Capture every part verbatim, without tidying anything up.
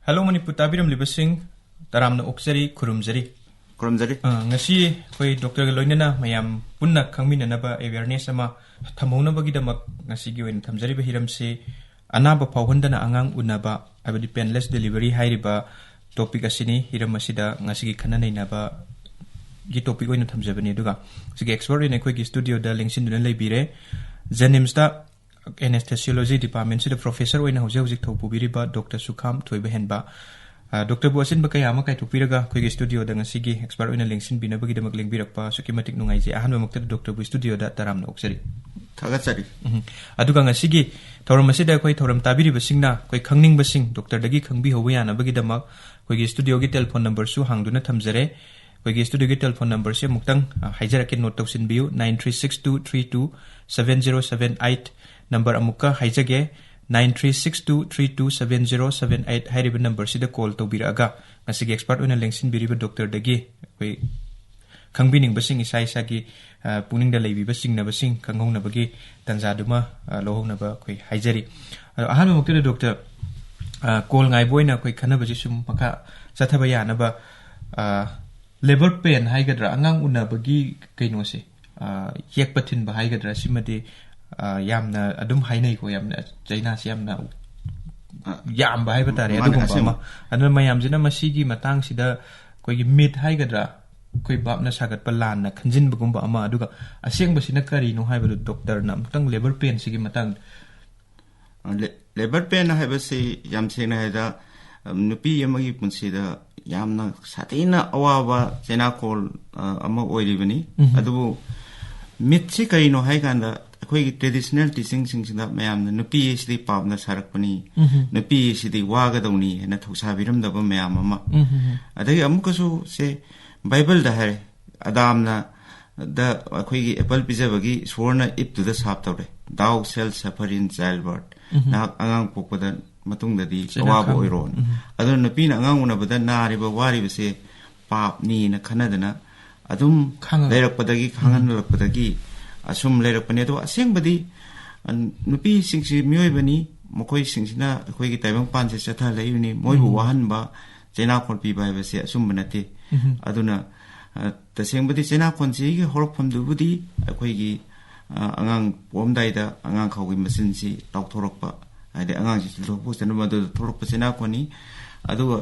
Hello Manipur ꯇꯥꯕꯤꯔꯝꯂꯤꯕꯁꯤꯡ, ꯇꯔꯥꯝꯅ ꯑꯣꯛꯆꯔꯤ, ꯈꯨꯔꯨꯝꯖꯔꯤ꯫ ꯈꯨꯔꯨꯝꯖꯔꯤ꯫ ꯑ, ꯉꯁꯤ ꯑꯩꯈꯣꯏ ꯗꯣꯛꯇꯔꯒ ꯂꯣꯏꯅꯅ ꯃꯌꯥꯝ ꯄꯨꯟꯅ ꯈꯪꯃꯤꯟꯅꯅꯕ awareness ꯑꯃ ꯊꯝꯍꯧꯅꯕꯒꯤꯗꯃꯛ ꯉꯁꯤꯒꯤ ꯑꯣꯏꯅ ꯊꯝꯖꯔꯤꯕ ꯍꯤꯔꯝꯁꯤ ꯑꯅꯥꯕ ꯐꯥꯎꯍꯟꯗꯅ ꯑꯉꯥꯡ ꯎꯅꯕ, ꯍꯥꯏꯕꯗꯤ painless delivery ꯍꯥꯏꯔꯤꯕ topic ꯑꯁꯤꯅꯤ꯫ ꯍꯤꯔꯝ ꯑꯁꯤꯗ ꯉꯁꯤꯒꯤ ꯈꯟꯅ ꯅꯩꯅꯕꯒꯤ topic ꯑꯣꯏꯅ ꯊꯝꯖꯕꯅꯤ꯫ ꯑꯗꯨꯒ ꯉꯁꯤꯒꯤ expert ꯑꯣꯏꯅ ꯑꯩꯈꯣꯏꯒꯤ studioꯗ ꯂꯦꯡꯁꯤꯟꯗꯨꯅ ꯂꯩꯕꯤꯔꯦ JNIMSꯇ anesthesiology departmentꯁꯤꯗ professor ꯑꯣꯏꯅ ꯍꯧꯖꯤꯛ ꯍꯧꯖꯤꯛ ꯊꯧ ꯄꯨꯕꯤꯔꯤꯕ ꯗꯣꯛꯇꯔ ꯁꯨꯈꯥꯝ ꯊꯣꯏꯕ ꯍꯦꯟꯕ꯫ ꯑ, ꯗꯣꯛꯇꯔꯕꯨ ꯑꯆꯤꯟꯕ ꯀꯌꯥ ꯑꯃ ꯀꯥꯏꯊꯣꯛꯄꯤꯔꯒ ꯑꯩꯈꯣꯏꯒꯤ studioꯗ ꯉꯁꯤꯒꯤ expert ꯑꯣꯏꯅ ꯂꯦꯡꯁꯤꯟꯕꯤꯅꯕꯒꯤꯗꯃꯛ ꯂꯦꯡꯕꯤꯔꯛꯄ ꯑꯁꯨꯛꯀꯤ ꯃꯇꯤꯛ ꯅꯨꯡꯉꯥꯏꯖꯩ꯫ ꯑꯍꯥꯟꯕꯃꯛꯇꯗ ꯗꯣꯛꯇꯔꯕꯨ studioꯗ ꯇꯔꯥꯝꯅ ꯑꯣꯛꯆꯔꯤ꯫ ꯊꯥꯒꯠꯆꯔꯤ꯫ ꯎꯝ꯫ ꯑꯗꯨꯒ ꯉꯁꯤꯒꯤ ꯊꯧꯔꯝ ꯑꯁꯤꯗ ꯑꯩꯈꯣꯏ ꯊꯧꯔꯝ ꯇꯥꯕꯤꯔꯤꯕꯁꯤꯡꯅ ꯑꯩꯈꯣꯏ ꯈꯪꯅꯤꯡꯕꯁꯤꯡ ꯗꯣꯛꯇꯔꯗꯒꯤ ꯈꯪꯕꯤꯍꯧꯕ ꯌꯥꯅꯕꯒꯤꯗꯃꯛ ꯑꯩꯈꯣꯏꯒꯤ studioꯒꯤ telephone numberꯁꯨ ꯍꯥꯡꯗꯨꯅ ꯊꯝꯖꯔꯦ꯫ ꯑꯩꯈꯣꯏꯒꯤ studioꯒꯤ telephone numberꯁꯦ ꯑꯃꯨꯛꯇꯪ, ꯑ, ꯍꯥꯏꯖꯔꯛꯀꯦ, note ꯇꯧꯁꯤꯟꯕꯤꯌꯨ, nine three six two three two seven zero seven eight꯫ Number ꯑꯃꯨꯛꯀ ꯍꯥꯏꯖꯒꯦ, nine three six two three two seven zero seven eight ꯍꯥꯏꯔꯤꯕ numberꯁꯤꯗ call ꯇꯧꯕꯤꯔꯛꯑꯒ ꯉꯁꯤꯒꯤ expert ꯑꯣꯏꯅ ꯂꯦꯡꯁꯤꯟꯕꯤꯔꯤꯕ ꯗꯣꯛꯇꯔꯗꯒꯤ ꯑꯩꯈꯣꯏ ꯈꯪꯕꯤꯅꯤꯡꯕꯁꯤꯡ, ꯏꯁꯥ ꯏꯁꯥꯒꯤ, ꯑ, ꯄꯨꯛꯅꯤꯡꯗ ꯂꯩꯕꯤꯕ ꯆꯤꯡꯅꯕꯁꯤꯡ ꯈꯪꯍꯧꯅꯕꯒꯤ ꯇꯥꯟꯖꯥꯗꯨꯃ, ꯑ, ꯂꯧꯍꯧꯅꯕ ꯑꯩꯈꯣꯏ ꯍꯥꯏꯖꯔꯤ꯫ ꯑꯗꯣ ꯑꯍꯥꯟꯕꯃꯛꯇꯗ ꯗꯣꯛꯇꯔ, ꯑ, call ꯉꯥꯏꯕ ꯑꯣꯏꯅ ꯑꯩꯈꯣꯏ ꯈꯟꯅꯕꯁꯤ ꯁꯨꯝ ꯃꯈꯥ ꯆꯠꯊꯕ ꯌꯥꯅꯕ, ꯑ, labour pain ꯍꯥꯏꯒꯗ꯭ꯔꯥ, ꯑꯉꯥꯡ ꯎꯅꯕꯒꯤ ꯀꯩꯅꯣꯁꯦ, ꯑ, ꯌꯦꯛꯄ ꯊꯤꯟꯕ ꯍꯥꯏꯒꯗ꯭ꯔꯥ, ꯁꯤꯃꯗꯤ, ꯑ, ꯌꯥꯝꯅ ꯑꯗꯨꯝ ꯍꯥꯏꯅꯩꯀꯣ, ꯌꯥꯝꯅ ꯆꯩꯅꯥꯁꯤ ꯌꯥꯝꯅ ꯑ, ꯌꯥꯝꯕ ꯍꯥꯏꯕ ꯇꯥꯔꯦ, ꯃꯥꯅꯦ, ꯑꯗꯨꯒꯨꯝꯕ ꯑꯁꯦꯡꯕ꯫ ꯑꯃ꯫ ꯑꯗꯨꯅ ꯃꯌꯥꯝꯁꯤꯅ ꯃꯁꯤꯒꯤ ꯃꯇꯥꯡꯁꯤꯗ ꯑꯩꯈꯣꯏꯒꯤ myth ꯍꯥꯏꯒꯗ꯭ꯔꯥ, ꯑꯩꯈꯣꯏ ꯚꯥꯞꯅ ꯁꯥꯒꯠꯄ ꯂꯥꯟꯅ ꯈꯟꯖꯤꯟꯕꯒꯨꯝꯕ ꯑꯃ, ꯑꯗꯨꯒ ꯑꯁꯦꯡꯕꯁꯤꯅ ꯀꯔꯤꯅꯣ ꯍꯥꯏꯕꯗꯨ ꯗꯣꯛꯇꯔꯅ ꯑꯃꯨꯛꯇꯪ labour painꯁꯤꯒꯤ ꯃꯇꯥꯡꯗ꯫ ꯑ, ꯂꯦ-, labour pain ꯍꯥꯏꯕꯁꯤ ꯌꯥꯝ ꯁꯦꯡꯅ ꯍꯥꯏꯔꯕꯗ, ꯑ, ꯅꯨꯄꯤ ꯑꯃꯒꯤ ꯄꯨꯟꯁꯤꯗ ꯌꯥꯝꯅ ꯁꯥꯊꯤꯅ ꯑꯋꯥꯕ ꯆꯩꯅꯥꯀꯣꯜ, ꯑ, ꯑꯃ ꯑꯣꯏꯔꯤꯕꯅꯤ꯫ ꯎꯝ꯫ ꯑꯗꯨꯕꯨ mythꯁꯤ ꯀꯔꯤꯅꯣ ꯍꯥꯏ ꯀꯥꯟꯗ, ꯑꯩꯈꯣꯏꯒꯤ traditional teachingꯁꯤꯡꯁꯤꯗ ꯃꯌꯥꯝꯅ ꯅꯨꯄꯤ ꯑꯁꯤꯗꯤ ꯄꯥꯞꯅ ꯁꯥꯔꯛꯄꯅꯤ, ꯎꯝ꯫ ꯅꯨꯄꯤ ꯑꯁꯤꯗꯤ ꯋꯥꯒꯗꯧꯅꯤ ꯍꯥꯏꯅ ꯊꯧꯁꯥꯕꯤꯔꯝꯗꯕ ꯃꯌꯥꯝ ꯑꯃ꯫ ꯎꯝ꯫ ꯑꯗꯒꯤ ꯑꯃꯨꯛꯀꯁꯨ ꯁꯦ Bibleꯗ ꯍꯥꯏꯔꯦ, ꯑꯗꯥꯝꯅ ꯗ ꯑꯩꯈꯣꯏꯒꯤ apple ꯄꯤꯖꯕꯒꯤ ꯏꯁꯣꯔꯅ ꯏꯞꯇꯨꯗ ꯁꯥꯞ ꯇꯧꯔꯦ, "Thou shalt suffer in childbirth"꯫ ꯎꯝ꯫ "ꯅꯍꯥꯛ ꯑꯉꯥꯡ ꯄꯣꯛꯄꯗ ꯃꯇꯨꯡꯗꯗꯤ ꯆꯩꯅꯥ ꯑꯋꯥꯕ ꯈꯥꯡꯕ꯫ ꯑꯣꯏꯔꯣꯅ"꯫ ꯎꯝ꯫ ꯑꯗꯨꯅ ꯅꯨꯄꯤꯅ ꯑꯉꯥꯡ ꯎꯅꯕꯗ ꯅꯥꯔꯤꯕ ꯋꯥꯔꯤꯕꯁꯦ ꯄꯥꯞꯅꯤꯅ ꯈꯟꯅꯗꯅ ꯑꯗꯨꯝ ꯈꯪꯉꯒ꯫ ꯂꯩꯔꯛꯄꯗꯒꯤ, ꯎꯝ꯫ ꯈꯪꯍꯜꯂꯛꯄꯗꯒꯤ ꯑꯁꯨꯝ ꯂꯩꯔꯛꯄꯅꯦ꯫ ꯑꯗꯣ ꯑꯁꯦꯡꯕꯗꯤ, ꯑ, ꯅꯨꯄꯤꯁꯤꯡꯁꯤ ꯃꯤꯑꯣꯏꯕꯅꯤ, ꯃꯈꯣꯏꯁꯤꯡꯁꯤꯅ ꯑꯩꯈꯣꯏꯒꯤ ꯇꯥꯏꯕꯪꯄꯥꯟꯁꯦ ꯆꯠꯊꯍꯜꯂꯛꯏꯕꯅꯤ꯫ ꯃꯣꯏꯕꯨ ꯎꯝ꯫ ꯋꯥꯍꯟꯕ, ꯆꯩꯅꯥꯈꯣꯜ ꯄꯤꯕ ꯍꯥꯏꯕꯁꯦ ꯑꯆꯨꯝꯕ ꯅꯠꯇꯦ꯫ ꯎꯝ꯫ ꯑꯗꯨꯅ, ꯑ, ꯇꯁꯦꯡꯕꯗꯤ ꯆꯩꯅꯥꯈꯣꯜꯁꯤꯒꯤ ꯍꯧꯔꯛꯐꯝꯗꯨꯕꯨꯗꯤ ꯑꯩꯈꯣꯏꯒꯤ, ꯑ, ꯑꯉꯥꯡ ꯄꯣꯛꯑꯝꯗꯥꯏꯗ ꯑꯉꯥꯡ ꯈꯥꯎꯒꯤ ꯃꯆꯤꯟꯁꯤ ꯂꯥꯎꯊꯣꯔꯛꯄ, ꯍꯥꯏꯗꯤ ꯑꯉꯥꯡꯁꯤ ꯆꯤꯟꯊꯣꯛꯄ ꯆꯠꯅꯕ ꯑꯗꯨꯗ ꯊꯣꯛꯂꯛꯄ ꯆꯩꯅꯥꯈꯣꯜꯅꯤ꯫ ꯑꯗꯨꯒ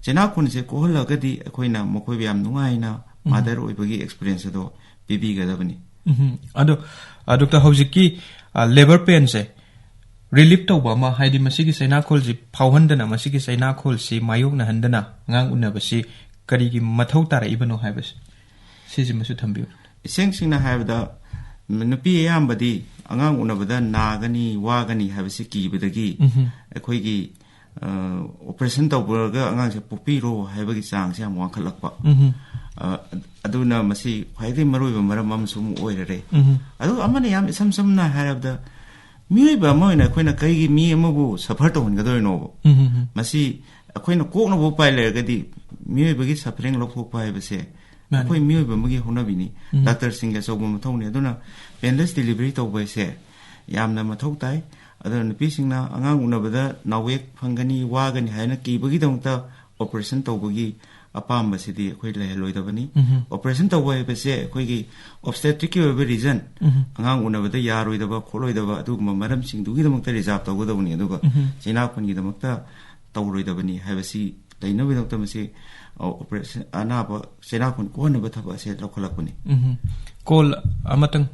ꯆꯩꯅꯥꯈꯣꯜꯁꯦ ꯀꯣꯛꯍꯜꯂꯒꯗꯤ ꯑꯩꯈꯣꯏꯅ ꯃꯈꯣꯏꯕꯨ ꯌꯥꯝ ꯅꯨꯡꯉꯥꯏꯅ ꯎꯝ꯫ ꯃꯥꯗꯔ ꯑꯣꯏꯕꯒꯤ ꯑꯦꯛꯁꯄꯤꯔꯤꯌꯦꯟꯁ ꯑꯗꯣ ꯄꯤꯕꯤꯒꯗꯕꯅꯤ꯫ ꯎꯝ꯫ ꯑꯗꯣ, ꯑ, ꯗꯣꯛꯇꯔ, ꯍꯧꯖꯤꯛꯀꯤ, ꯑ, ꯂꯦꯕꯔ ꯄꯦꯟꯁꯦ ꯔꯤꯂꯤꯞ ꯇꯧꯕ ꯑꯃ, ꯍꯥꯏꯗꯤ ꯃꯁꯤꯒꯤ ꯆꯩꯅꯥꯈꯣꯜꯁꯤ ꯐꯥꯎꯍꯟꯗꯅ, ꯃꯁꯤꯒꯤ ꯆꯩꯅꯥꯈꯣꯜꯁꯤ ꯃꯥꯌꯣꯛꯅꯍꯟꯗꯅ ꯑꯉꯥꯡ ꯎꯅꯕꯁꯤ ꯀꯔꯤꯒꯤ ꯃꯊꯧ ꯇꯥꯔꯛꯏꯕꯅꯣ ꯍꯥꯏꯕꯁꯦ, ꯁꯤꯁꯤꯃꯁꯨ ꯊꯝꯕꯤꯌꯨ꯫ ꯏꯁꯦꯡ ꯁꯦꯡꯅ ꯍꯥꯏꯔꯕꯗ, ꯅꯨꯄꯤ ꯑꯌꯥꯝꯕꯗꯤ ꯑꯉꯥꯡ ꯎꯅꯕꯗ ꯅꯥꯒꯅꯤ, ꯋꯥꯒꯅꯤ ꯍꯥꯏꯕꯁꯤ ꯀꯤꯕꯗꯒꯤ ꯎꯝꯍꯨꯝ꯫ ꯑꯩꯈꯣꯏꯒꯤ, ꯑ, ꯑꯣꯄꯔꯦꯁꯟ ꯇꯧꯕꯔꯒ ꯑꯉꯥꯡꯁꯦ ꯄꯣꯛꯄꯤꯔꯣ ꯍꯥꯏꯕꯒꯤ ꯆꯥꯡꯁꯦ ꯌꯥꯝ ꯋꯥꯡꯈꯠꯂꯛꯄ꯫ ꯎꯝꯍꯨꯝ꯫ ꯑ, ꯑꯗꯨꯅ ꯃꯁꯤ ꯈ꯭ꯋꯥꯏꯗꯒꯤ ꯃꯔꯨꯑꯣꯏꯕ ꯃꯔꯝ ꯑꯃꯁꯨ ꯑꯃꯨꯛ ꯑꯣꯏꯔꯔꯦ꯫ ꯎꯝꯍꯨꯝ꯫ ꯑꯗꯨꯒ ꯑꯃꯅ ꯌꯥꯝ ꯏꯁꯝ ꯁꯝꯅ ꯍꯥꯏꯔꯕꯗ, ꯃꯤꯑꯣꯏꯕ ꯑꯃ ꯑꯣꯏꯅ ꯑꯩꯈꯣꯏꯅ ꯀꯔꯤꯒꯤ ꯃꯤ ꯑꯃꯕꯨ ꯁꯐꯔ ꯇꯧꯍꯟꯒꯗꯣꯏꯅꯣꯕ? ꯎꯝꯍꯨꯝ꯫ ꯃꯁꯤ ꯑꯩꯈꯣꯏꯅ ꯀꯣꯛꯅꯕ ꯎꯄꯥꯏ ꯂꯩꯔꯒꯗꯤ ꯃꯤꯑꯣꯏꯕꯒꯤ ꯁꯐꯔꯤꯡ ꯂꯧꯊꯣꯛꯄ ꯍꯥꯏꯕꯁꯦ ꯃꯥꯅꯤ꯫ ꯑꯩꯈꯣꯏ ꯃꯤꯑꯣꯏꯕ ꯑꯃꯒꯤ ꯍꯧꯅꯕꯤꯅꯤ꯫ ꯎꯝ꯫ ꯗꯥꯛꯇꯔꯁꯤꯡꯒꯤ ꯑꯆꯧꯕ ꯃꯊꯧꯅꯤ꯫ ꯑꯗꯨꯅ ꯄꯦꯟꯂꯦꯁ ꯗꯤꯂꯤꯚꯔꯤ ꯇꯧꯕ ꯍꯥꯏꯁꯦ ꯌꯥꯝꯅ ꯃꯊꯧ ꯇꯥꯏ꯫ ꯑꯗꯨꯅ ꯅꯨꯄꯤꯁꯤꯡꯅ ꯑꯉꯥꯡ ꯎꯅꯕꯗ ꯅꯥꯎꯋꯦꯛ ꯐꯪꯒꯅꯤ, ꯋꯥꯒꯅꯤ ꯍꯥꯏꯅ ꯀꯤꯕꯒꯤꯗꯃꯛꯇ ꯑꯣꯄꯔꯦꯁꯟ ꯇꯧꯕꯒꯤ ꯑꯄꯥꯝꯕꯁꯤꯗꯤ ꯑꯩꯈꯣꯏ ꯂꯩꯍꯜꯂꯣꯏꯗꯕꯅꯤ꯫ ꯎꯝ꯫ ꯑꯣꯄꯔꯦꯁꯟ ꯇꯧꯕ ꯍꯥꯏꯕꯁꯦ ꯑꯩꯈꯣꯏꯒꯤ ꯑꯣꯕꯁꯇꯦꯇ꯭ꯔꯤꯛꯀꯤ ꯑꯣꯏꯕ ꯔꯤꯖꯟ, ꯎꯝ꯫ ꯑꯉꯥꯡ ꯎꯅꯕꯗ ꯌꯥꯔꯣꯏꯗꯕ ꯈꯣꯠꯂꯣꯏꯗꯕ ꯑꯗꯨꯒꯨꯝꯕ ꯃꯔꯝꯁꯤꯡꯗꯨꯒꯤꯗꯃꯛꯇ ꯔꯤꯖꯥꯕ ꯇꯧꯒꯗꯕꯅꯤ꯫ ꯑꯗꯨꯒ ꯎꯝ꯫ ꯆꯩꯅꯥꯈꯣꯟꯒꯤꯗꯃꯛꯇ ꯇꯧꯔꯣꯏꯗꯕꯅꯤ ꯍꯥꯏꯕꯁꯤ ꯂꯩꯅꯕꯒꯤꯗꯃꯛꯇ ꯃꯁꯤ, ꯑ, ꯑꯣꯄꯔꯦꯁꯟ, ꯑꯅꯥꯕ ꯆꯩꯅꯥꯈꯣꯟ ꯀꯣꯛꯍꯟꯅꯕ ꯊꯕꯛ ꯑꯁꯦ ꯂꯧꯈꯠꯂꯛꯄꯅꯤ꯫ ꯎꯝ꯫ ꯀꯣꯜ ꯑꯃꯇꯪ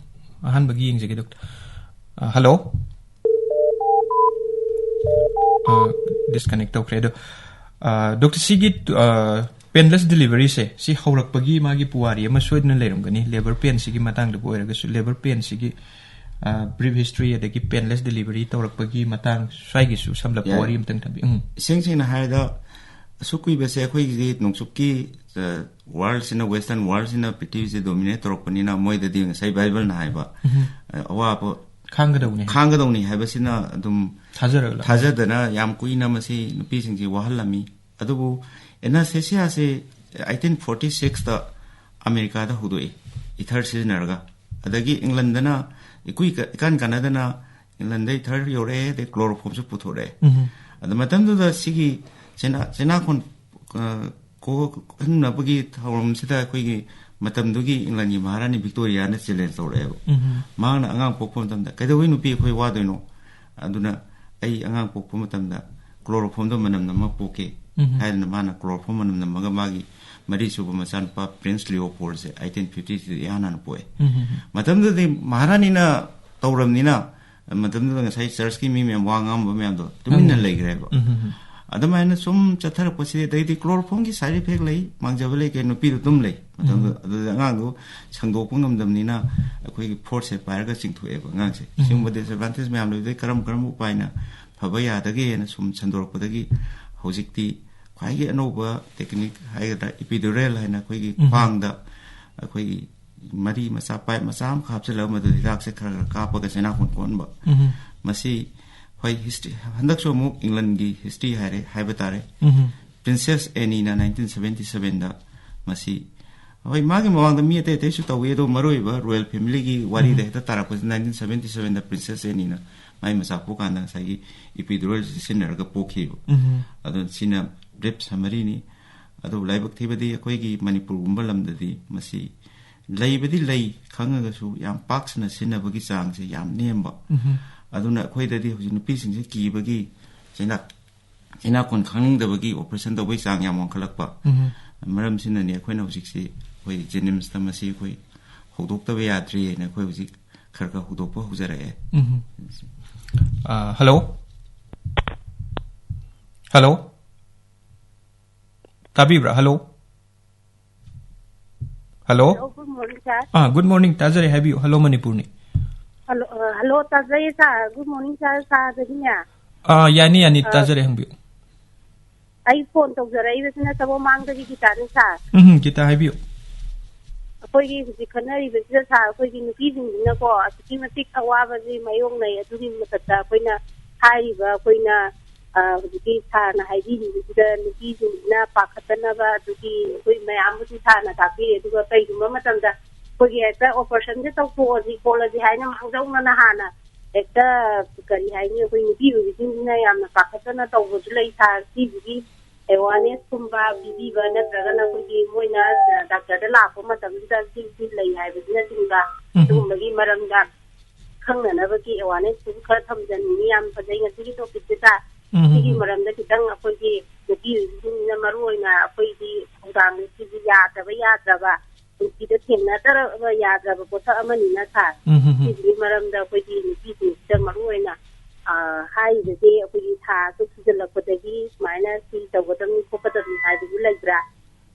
ꯑꯍꯥꯟꯕꯒꯤ ꯌꯦꯡꯖꯒꯦ, ꯗꯣꯛꯇꯔ꯫ ꯑ, ꯍꯜꯂꯣ? ꯑ, ꯗꯤꯁꯀꯅꯦꯛ ꯇꯧꯈ꯭ꯔꯦ꯫ ꯑꯗꯣ, ꯑ, ꯗꯣꯛꯇꯔ, ꯁꯤꯒꯤ, ꯑ, ꯄꯦꯟꯂꯦꯁ ꯗꯤꯂꯤꯚꯔꯤꯁꯦ, ꯁꯤ ꯍꯧꯔꯛꯄꯒꯤ ꯃꯥꯒꯤ ꯄꯨꯋꯥꯔꯤ ꯑꯃ ꯁꯣꯏꯗꯅ ꯂꯩꯔꯝꯒꯅꯤ꯫ ꯂꯦꯕꯔ ꯄꯦꯟꯁꯤꯒꯤ ꯃꯇꯥꯡꯗꯕꯨ ꯑꯣꯏꯔꯒꯁꯨ, ꯂꯦꯕꯔ ꯄꯦꯟꯁꯤꯒꯤ, ꯑ, ꯕ꯭ꯔꯤꯐ ꯍꯤꯁꯇ꯭ꯔꯤ, ꯑꯗꯒꯤ ꯄꯦꯟꯂꯦꯁ ꯗꯤꯂꯤꯚꯔꯤ ꯇꯧꯔꯛꯄꯒꯤ ꯃꯇꯥꯡ ꯁ꯭ꯋꯥꯏꯒꯤꯁꯨ ꯁꯝꯂꯞꯄ ꯌꯥꯏ꯫ ꯋꯥꯔꯤ ꯑꯃꯇꯪ ꯊꯝꯕꯤꯌꯨ꯫ ꯎꯝ꯫ ꯏꯁꯦꯡ ꯁꯦꯡꯅ ꯍꯥꯏꯔꯗ, ꯑꯁꯨꯛ ꯀꯨꯏꯕꯁꯦ ꯑꯩꯈꯣꯏꯒꯤ ꯅꯣꯡꯆꯨꯞꯀꯤ, ꯑ, ꯋꯥꯔꯜꯁꯤꯅ, ꯋꯦꯁꯇꯔꯟ ꯋꯥꯔꯜꯁꯤꯅ ꯄ꯭ꯔꯤꯊꯤꯕꯤꯁꯦ ꯗꯣꯃꯤꯅꯦꯠ ꯇꯧꯔꯛꯄꯅꯤꯅ, ꯃꯣꯏꯗꯗꯤ ꯉꯁꯥꯏ ꯕꯥꯏꯕꯜꯅ ꯍꯥꯏꯕ, ꯎꯝ꯫ ꯑ, ꯑꯋꯥꯕ ꯈꯥꯡꯒꯗꯧꯅꯤ꯫ ꯈꯥꯡꯒꯗꯧꯅꯤ ꯍꯥꯏꯕꯁꯤꯅ ꯑꯗꯨꯝ ꯊꯥꯖꯔꯒ ꯂꯥꯛꯄ꯫ ꯊꯥꯖꯗꯅ ꯌꯥꯝ ꯀꯨꯏꯅ ꯃꯁꯤ ꯅꯨꯄꯤꯁꯤꯡꯁꯤ ꯋꯥꯍꯜꯂꯝꯃꯤ꯫ ꯑꯗꯨꯕꯨ ꯑꯦꯅꯥꯁꯊꯦꯁꯤꯌꯥꯁꯦ eighteen forty sixꯇ ꯑꯃꯦꯔꯤꯀꯥꯗ ꯍꯧꯗꯣꯛꯏ, ꯏꯊꯔ ꯁꯤꯖꯤꯟꯅꯔꯒ꯫ ꯑꯗꯒꯤ ꯏꯪꯂꯟꯗꯅ ꯏꯀꯨꯏ ꯀ-, ꯏꯀꯥꯟ ꯀꯥꯟꯅꯗꯅ ꯏꯪꯂꯟꯗꯩ ꯊꯔ ꯌꯧꯔꯛꯑꯦ, ꯑꯗꯩ ꯀ꯭ꯂꯣꯔꯣꯐꯣꯝꯁꯨ ꯄꯨꯊꯣꯔꯛꯑꯦ꯫ ꯎꯝ꯫ ꯑꯗ ꯃꯇꯝꯗꯨꯗ ꯁꯤꯒꯤ ꯆꯩꯅꯥ, ꯆꯩꯅꯥꯈꯣꯟ, ꯑ, ꯀꯣꯛꯍꯟꯅꯕꯒꯤ ꯊꯧꯔꯝꯁꯤꯗ ꯑꯩꯈꯣꯏꯒꯤ ꯃꯇꯝꯗꯨꯒꯤ ꯏꯪꯂꯟꯒꯤ ꯃꯍꯥꯔꯥꯅꯤ ꯚꯤꯛꯇꯣꯔꯤꯌꯥꯅ ꯆꯦꯂꯦꯟꯖ ꯇꯧꯔꯛꯑꯦꯕ꯫ ꯎꯝ꯫ ꯃꯍꯥꯛꯅ ꯑꯉꯥꯡ ꯄꯣꯛꯄ ꯃꯇꯝꯗ, "ꯀꯩꯗꯧꯕꯩ ꯅꯨꯄꯤ ꯑꯩꯈꯣꯏ ꯋꯥꯗꯣꯏꯅꯣ? ꯑꯗꯨꯅ ꯑꯩ ꯑꯉꯥꯡ ꯄꯣꯛꯄ ꯃꯇꯝꯗ ꯀ꯭ꯂꯣꯔꯣꯐꯣꯝꯗꯣ ꯃꯅꯝ ꯅꯝꯃ ꯄꯣꯛꯀꯦ" ꯎꯝ꯫ ꯍꯥꯏꯗꯅ ꯃꯥꯅ ꯀ꯭ꯂꯣꯔꯣꯐꯣꯝ ꯃꯅꯝ ꯅꯝꯃꯒ ꯃꯥꯒꯤ ꯃꯔꯤꯁꯨꯕ ꯃꯆꯥꯅꯨꯄꯥ ꯄ꯭ꯔꯤꯟꯁ ꯂꯤꯑꯣꯄꯣꯜꯁꯦ ꯑꯩꯇꯤꯟ ꯐꯤꯐꯇꯤ ꯊ꯭ꯔꯤꯗ ꯏꯍꯥꯟ ꯍꯥꯟꯅ ꯄꯣꯛꯑꯦ꯫ ꯎꯝ꯫ ꯃꯇꯝꯗꯨꯗꯗꯤ ꯃꯍꯥꯔꯥꯅꯤꯅ ꯇꯧꯔꯕꯅꯤꯅ, ꯃꯇꯝꯗꯨꯗ ꯉꯁꯥꯏ ꯆꯔꯆꯀꯤ ꯃꯤ ꯃꯌꯥꯝ ꯋꯥ ꯉꯥꯡꯕ ꯃꯌꯥꯝꯗꯣ ꯇꯨꯃꯤꯟꯅ ꯎꯝ꯫ ꯂꯩꯈ꯭ꯔꯦꯕ꯫ ꯎꯝ꯫ ꯑꯗꯨꯃꯥꯏꯅ ꯁꯨꯝ ꯆꯠꯊꯔꯛꯄꯁꯤꯗ, ꯑꯗꯩꯗꯤ ꯀ꯭ꯂꯣꯔꯣꯐꯣꯝꯒꯤ ꯁꯥꯏꯠ ꯏꯐꯦꯛ ꯂꯩ, ꯃꯥꯡꯖꯕ ꯂꯩ, ꯀꯩ ꯅꯨꯄꯤꯗꯣ ꯑꯗꯨꯝ ꯂꯩ꯫ ꯃꯇꯝꯗꯨꯗ ꯎꯝ꯫ ꯑꯗꯨꯗ ꯑꯉꯥꯡꯗꯣ ꯁꯪꯗꯣꯛꯄ ꯉꯝꯗꯕꯅꯤꯅ ꯑꯩꯈꯣꯏꯒꯤ ꯐꯣꯔꯁꯁꯦ ꯄꯥꯏꯔꯒ ꯆꯤꯡꯊꯣꯛꯑꯦꯕ ꯑꯉꯥꯡꯁꯦ꯫ ꯎꯝ꯫ ꯁꯤꯒꯨꯝꯕ ꯗꯤꯁꯑꯦꯗꯚꯥꯟꯇꯦꯖ ꯃꯌꯥꯝ ꯂꯩꯕꯗꯒꯤ ꯀꯔꯝ ꯀꯔꯝꯕ ꯎꯄꯥꯏꯅ ꯐꯕ ꯌꯥꯗꯒꯦꯅ ꯁꯨꯝ ꯁꯟꯗꯣꯔꯛꯄꯗꯒꯤ ꯍꯧꯖꯤꯛꯇꯤ ꯈ꯭ꯋꯥꯏꯒꯤ ꯑꯅꯧꯕ ꯇꯦꯛꯅꯤꯛ ꯍꯥꯏꯒꯗ꯭ꯔꯥ, ꯏꯄꯤꯗꯨꯔꯦꯜ ꯍꯥꯏꯅ ꯑꯩꯈꯣꯏꯒꯤ ꯎꯝ꯫ ꯈ꯭ꯋꯥꯡꯗ ꯑꯩꯈꯣꯏꯒꯤ ꯃꯔꯤ ꯃꯆꯥ, ꯄꯥꯏꯞ ꯃꯆꯥ ꯑꯃ ꯍꯥꯞꯆꯤꯜꯂꯒ ꯃꯗꯨꯗ ꯍꯤꯗꯥꯛꯁꯦ ꯈꯔ ꯈꯔ ꯀꯥꯞꯄꯒ ꯆꯩꯅꯥ ꯈꯣꯟ ꯀꯣꯛꯍꯟꯕ꯫ ꯎꯝ꯫ ꯃꯁꯤ ꯍꯣꯏ, ꯍꯤꯁꯇ꯭ꯔꯤ, ꯍꯟꯗꯛꯁꯨ ꯑꯃꯨꯛ ꯏꯪꯂꯟꯒꯤ ꯍꯤꯁꯇ꯭ꯔꯤ ꯍꯥꯏꯔꯦ, ꯍꯥꯏꯕ ꯇꯥꯔꯦ꯫ ꯎꯝ꯫ ꯄ꯭ꯔꯤꯟꯁꯦꯁ ꯑꯦꯅꯤꯅ ꯅꯥꯏꯟꯇꯤꯟ ꯁꯚꯦꯟꯇꯤ ꯁꯚꯦꯟꯗ ꯃꯁꯤ, ꯍꯣꯏ, ꯃꯥꯒꯤ ꯃꯃꯥꯡꯗ ꯃꯤ ꯑꯇꯩ ꯑꯇꯩꯁꯨ ꯇꯧꯏ, ꯑꯗꯣ ꯃꯔꯨꯑꯣꯏꯕ ꯔꯣꯌꯦꯜ ꯐꯦꯃꯤꯂꯤꯒꯤ ꯋꯥꯔꯤꯗ ꯎꯝ꯫ ꯍꯦꯛꯇ ꯇꯥꯔꯛꯄꯁꯤ ꯅꯥꯏꯟꯇꯤꯟ ꯁꯚꯦꯟꯇꯤ ꯁꯚꯦꯟꯗ ꯄ꯭ꯔꯤꯟꯁꯦꯁ ꯑꯦꯅꯤꯅ ꯃꯥꯏ ꯃꯆꯥ ꯄꯣꯛꯀꯥꯟꯗ ꯉꯁꯥꯏꯒꯤ ꯏꯄꯤꯗꯨꯔꯦꯜꯁꯤ ꯁꯤꯖꯤꯟꯅꯔꯒ ꯄꯣꯛꯈꯤꯕ꯫ ꯎꯝ꯫ ꯑꯗꯨꯅ ꯁꯤꯅ ꯕ꯭ꯔꯤꯐ ꯁꯃꯔꯤꯅꯤ꯫ ꯑꯗꯨꯕꯨ ꯂꯥꯏꯕꯛ ꯊꯤꯕꯗꯤ ꯑꯩꯈꯣꯏꯒꯤ ꯃꯅꯤꯄꯨꯔꯒꯨꯝꯕ ꯂꯝꯗꯗꯤ ꯃꯁꯤ ꯂꯩꯕꯗꯤ ꯂꯩ ꯈꯪꯉꯒꯁꯨ ꯌꯥꯝ ꯄꯥꯛ ꯁꯟꯅ ꯁꯤꯖꯤꯟꯅꯕꯒꯤ ꯆꯥꯡꯁꯦ ꯌꯥꯝ ꯅꯦꯝꯕ꯫ ꯎꯝ꯫ ꯑꯗꯨꯅ ꯑꯩꯈꯣꯏꯗꯗꯤ ꯍꯧꯖꯤꯛ ꯅꯨꯄꯤꯁꯤꯡꯁꯦ ꯀꯤꯕꯒꯤ ꯆꯩꯅꯥ ꯆꯩꯅꯥꯀꯣꯟ ꯈꯪꯅꯤꯡꯗꯕꯒꯤ ꯑꯣꯄꯔꯦꯁꯟ ꯇꯧꯕꯒꯤ ꯆꯥꯡ ꯌꯥꯝ ꯋꯥꯡꯈꯠꯂꯛꯄ꯫ ꯎꯝ꯫ ꯃꯔꯝꯁꯤꯅꯅꯤ ꯑꯩꯈꯣꯏꯅ ꯍꯧꯖꯤꯛꯁꯤ ꯑꯩꯈꯣꯏ ꯖꯦꯅꯤꯝꯁꯇ ꯃꯁꯤ ꯑꯩꯈꯣꯏ ꯍꯧꯗꯣꯛꯇꯕ ꯌꯥꯗ꯭ꯔꯤ ꯍꯥꯏꯅ ꯑꯩꯈꯣꯏ ꯍꯧꯖꯤꯛ ꯈꯔ ꯈꯔ ꯍꯧꯗꯣꯛꯄ ꯍꯧꯖꯔꯛꯑꯦ꯫ ꯎꯝ꯫ Uh, hello? ꯍꯜꯂꯣ? ꯇꯥꯕꯤꯕ꯭ꯔꯥ? Hello? Hello? Hello, good morning, sir. ꯑꯥ, ꯒꯨꯗ ꯃꯣꯔꯅꯤꯡ, ꯇꯥꯖꯔꯦ, ꯍꯥꯏꯕꯤꯌꯨ꯫ ꯍꯜꯂꯣ, ꯃꯅꯤꯄꯨꯔꯅꯤ꯫ ꯍꯜꯂꯣ, ꯑ, ꯍꯜꯂꯣ, ꯇꯥꯖꯩꯌꯦ, ꯁꯥꯔ꯫ ꯒꯨꯗ ꯃꯣꯔꯅꯤꯡ, ꯁꯥꯔ, ꯁꯥꯔꯗꯒꯤꯅꯦ꯫ ꯑꯥ, ꯌꯥꯅꯤ, ꯌꯥꯅꯤ, ꯑ, ꯇꯥꯖꯔꯦ, ꯍꯪꯕꯤꯌꯨ꯫ ꯑꯩ ꯐꯣꯟ ꯇꯧꯖꯔꯛꯏꯕꯁꯤꯅ ꯁꯒꯣꯜꯃꯥꯡꯗꯒꯤ ꯒꯤꯇꯥꯅꯤ, ꯁꯥꯔ꯫ ꯎꯝ, ꯒꯤꯇꯥ, ꯍꯥꯏꯕꯤꯌꯨ꯫ ꯑꯩꯈꯣꯏꯒꯤ ꯍꯧꯖꯤꯛ ꯈꯟꯅꯔꯤꯕꯁꯤꯗ, ꯁꯥꯔ, ꯑꯩꯈꯣꯏꯒꯤ ꯅꯨꯄꯤꯁꯤꯡꯁꯤꯅꯀꯣ ꯑꯁꯨꯛꯀꯤ ꯃꯇꯤꯛ ꯑꯋꯥꯕꯁꯤ ꯃꯥꯌꯣꯛꯅꯩ꯫ ꯑꯗꯨꯒꯤ ꯃꯊꯛꯇ ꯑꯩꯈꯣꯏꯅ ꯍꯥꯏꯔꯤꯕ, ꯑꯩꯈꯣꯏꯅ, ꯑ, ꯍꯧꯖꯤꯛꯀꯤ ꯁꯥꯔꯅ ꯍꯥꯏꯕꯤꯔꯤꯕꯁꯤꯗ ꯅꯨꯄꯤꯁꯤꯡꯁꯤꯅ ꯄꯥꯈꯠꯇꯅꯕ ꯑꯗꯨꯒꯤ ꯑꯩꯈꯣꯏ ꯃꯌꯥꯝꯕꯨꯁꯨ ꯁꯥꯔꯅ ꯇꯥꯛꯄꯤꯔꯦ꯫ ꯑꯗꯨꯒ ꯀꯩꯒꯨꯝꯕ ꯃꯇꯝꯗ ꯑꯩꯈꯣꯏꯒꯤ ꯍꯦꯛꯇ ꯑꯣꯄꯔꯦꯁꯟꯁꯦ ꯇꯧꯊꯣꯛꯑꯁꯤ ꯈꯣꯠꯂꯁꯤ ꯍꯥꯏꯅ ꯃꯥꯡꯖꯧꯅꯅ ꯍꯥꯟꯅ ꯍꯦꯛꯇ, ꯀꯔꯤ ꯍꯥꯏꯅꯤ, ꯑꯩꯈꯣꯏ ꯅꯨꯄꯤ ꯑꯣꯏꯕꯤꯁꯤꯡꯁꯤꯅ ꯌꯥꯝꯅ ꯄꯥꯈꯠꯇꯅ ꯇꯧꯕꯁꯨ ꯂꯩ ꯁꯥꯔ꯫ ꯁꯤꯁꯤꯒꯤ awareness ꯀꯨꯝꯕ ꯄꯤꯕꯤꯕ ꯅꯠꯇ꯭ꯔꯒꯅ ꯑꯩꯈꯣꯏꯒꯤ ꯃꯣꯏꯅ, ꯑ, ꯗꯥꯛꯇꯔꯗ ꯂꯥꯛꯄ ꯃꯇꯝꯁꯤꯗ ꯁꯤ ꯁꯤ ꯂꯩ ꯍꯥꯏꯕꯁꯤꯅꯆꯤꯡꯕ, ꯎꯝ꯫ ꯑꯗꯨꯒꯨꯝꯕꯒꯤ ꯃꯔꯝꯗ ꯈꯪꯅꯅꯕꯒꯤ awareness ꯁꯨ ꯈꯔ ꯊꯝꯖꯅꯤꯡꯉꯤ꯫ ꯌꯥꯝ ꯐꯖꯩ ꯉꯁꯤꯒꯤ topic ꯁꯤꯗ꯫ ꯎꯝ꯫ ꯁꯤꯒꯤ ꯃꯔꯝꯗ ꯈꯤꯇꯪ ꯑꯩꯈꯣꯏꯒꯤ ꯅꯨꯄꯤꯁꯤꯡꯁꯤꯅ ꯃꯔꯨ ꯑꯣꯏꯅ ꯑꯩꯈꯣꯏꯒꯤ ꯊꯧꯗꯥꯡ ꯁꯤꯒꯤ ꯌꯥꯗꯕ ꯌꯥꯗ꯭ꯔꯕ ꯄꯨꯟꯁꯤꯗ ꯊꯦꯡꯅꯗ꯭ꯔꯕ ꯌꯥꯗ꯭ꯔꯕ ꯄꯣꯠꯁꯛ ꯑꯃꯅꯤꯅ ꯁꯥꯔ꯫ ꯎꯝ, ꯎꯝ, ꯎꯝ꯫ ꯁꯤꯒꯤ ꯃꯔꯝꯗ ꯑꯩꯈꯣꯏꯒꯤ ꯅꯨꯄꯤꯁꯤꯡꯁꯤꯗ ꯃꯔꯨ ꯑꯣꯏꯅ, ꯑ, ꯍꯥꯏꯔꯤꯕꯁꯦ ꯑꯩꯈꯣꯏꯒꯤ ꯊꯥ ꯑꯁꯨꯛ ꯁꯨꯖꯜꯂꯛꯄꯗꯒꯤ ꯁꯨꯃꯥꯏꯅ ꯁꯤ ꯇꯧꯒꯗꯕꯅꯤ ꯈꯣꯠꯀꯗꯕꯅꯤ ꯍꯥꯏꯕꯁꯨ ꯂꯩꯕ꯭ꯔꯥ?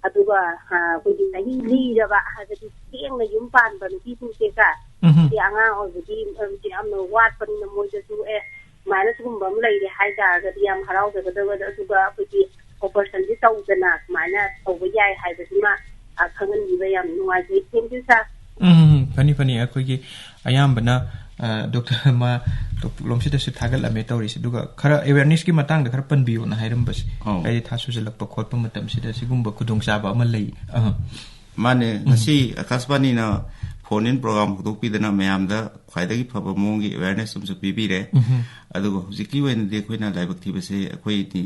ꯑꯗꯨꯒ, ꯑ, ꯑꯩꯈꯣꯏꯒꯤ ꯆꯍꯤ ꯂꯤꯔꯕ ꯍꯥꯏꯕꯗꯤ ꯊꯦꯡꯅ ꯌꯨꯝ ꯄꯥꯟꯕ ꯅꯨꯄꯤꯁꯤꯡꯁꯦ ꯁꯥꯔ, ꯎꯝ꯫ ꯁꯤ ꯑꯉꯥꯡ ꯑꯣꯏꯕꯗꯤ, ꯑ, ꯌꯥꯝꯅ ꯋꯥꯠꯄꯅꯤꯅ ꯃꯣꯏꯗꯁꯨ, ꯑꯦ, ꯁꯨꯃꯥꯏꯅ ꯁꯤꯒꯨꯝꯕ ꯑꯃ ꯂꯩꯔꯦ ꯍꯥꯏ ꯇꯥꯔꯒꯗꯤ ꯌꯥꯝ ꯍꯔꯥꯎꯖꯒꯗꯕ, ꯑꯗꯨꯒ ꯑꯩꯈꯣꯏꯒꯤ operation ꯁꯤ ꯇꯧꯗꯅ ꯁꯨꯃꯥꯏꯅ ꯇꯧꯕ ꯌꯥꯏ ꯍꯥꯏꯕꯁꯤꯃ, ꯑ, ꯈꯪꯍꯟꯕꯤꯕ ꯌꯥꯝ ꯅꯨꯡꯉꯥꯏꯖꯩ꯫ Thank you, sir꯫ ꯎꯝ, ꯎꯝ, ꯐꯅꯤ, ꯐꯅꯤ꯫ ꯑꯩꯈꯣꯏꯒꯤ ꯑꯌꯥꯝꯕꯅ, ꯑ, ꯗꯣꯛꯇꯔ ꯑꯃ ꯇꯣꯄꯤꯛꯂꯣꯝꯁꯤꯗꯁꯨ ꯊꯥꯒꯠꯂꯝꯃꯦ ꯇꯧꯔꯤꯁꯦ, ꯑꯗꯨꯒ ꯈꯔ awareness ꯀꯤ ꯃꯇꯥꯡꯗ ꯈꯔ ꯄꯟꯕꯤꯌꯣꯅ ꯍꯥꯏꯔꯝꯕꯁꯦ꯫ ꯑꯧ꯫ ꯍꯥꯏꯗꯤ ꯊꯥ ꯁꯨꯖꯜꯂꯛꯄ ꯈꯣꯠꯄ ꯃꯇꯝꯁꯤꯗ ꯁꯤꯒꯨꯝꯕ ꯈꯨꯗꯣꯡꯆꯥꯕ ꯑꯃ ꯂꯩ꯫ ꯑꯍ꯫ ꯃꯥꯅꯦ, ꯎꯝ꯫ ꯉꯁꯤ ꯑꯀꯥꯁꯕꯥꯅꯤꯅ phone in program ꯍꯧꯗꯣꯛꯄꯤꯗꯅ ꯃꯌꯥꯝꯗ ꯈ꯭ꯋꯥꯏꯗꯒꯤ ꯐꯕ ꯃꯑꯣꯡꯒꯤ awareness ꯑꯃꯁꯨ ꯄꯤꯕꯤꯔꯦ꯫ ꯎꯝ꯫ ꯑꯗꯨꯒ ꯍꯧꯖꯤꯛꯀꯤ ꯑꯣꯏꯅꯗꯤ ꯑꯩꯈꯣꯏꯅ ꯂꯥꯏꯕꯛ ꯊꯤꯕꯁꯦ ꯑꯩꯈꯣꯏꯗꯤ,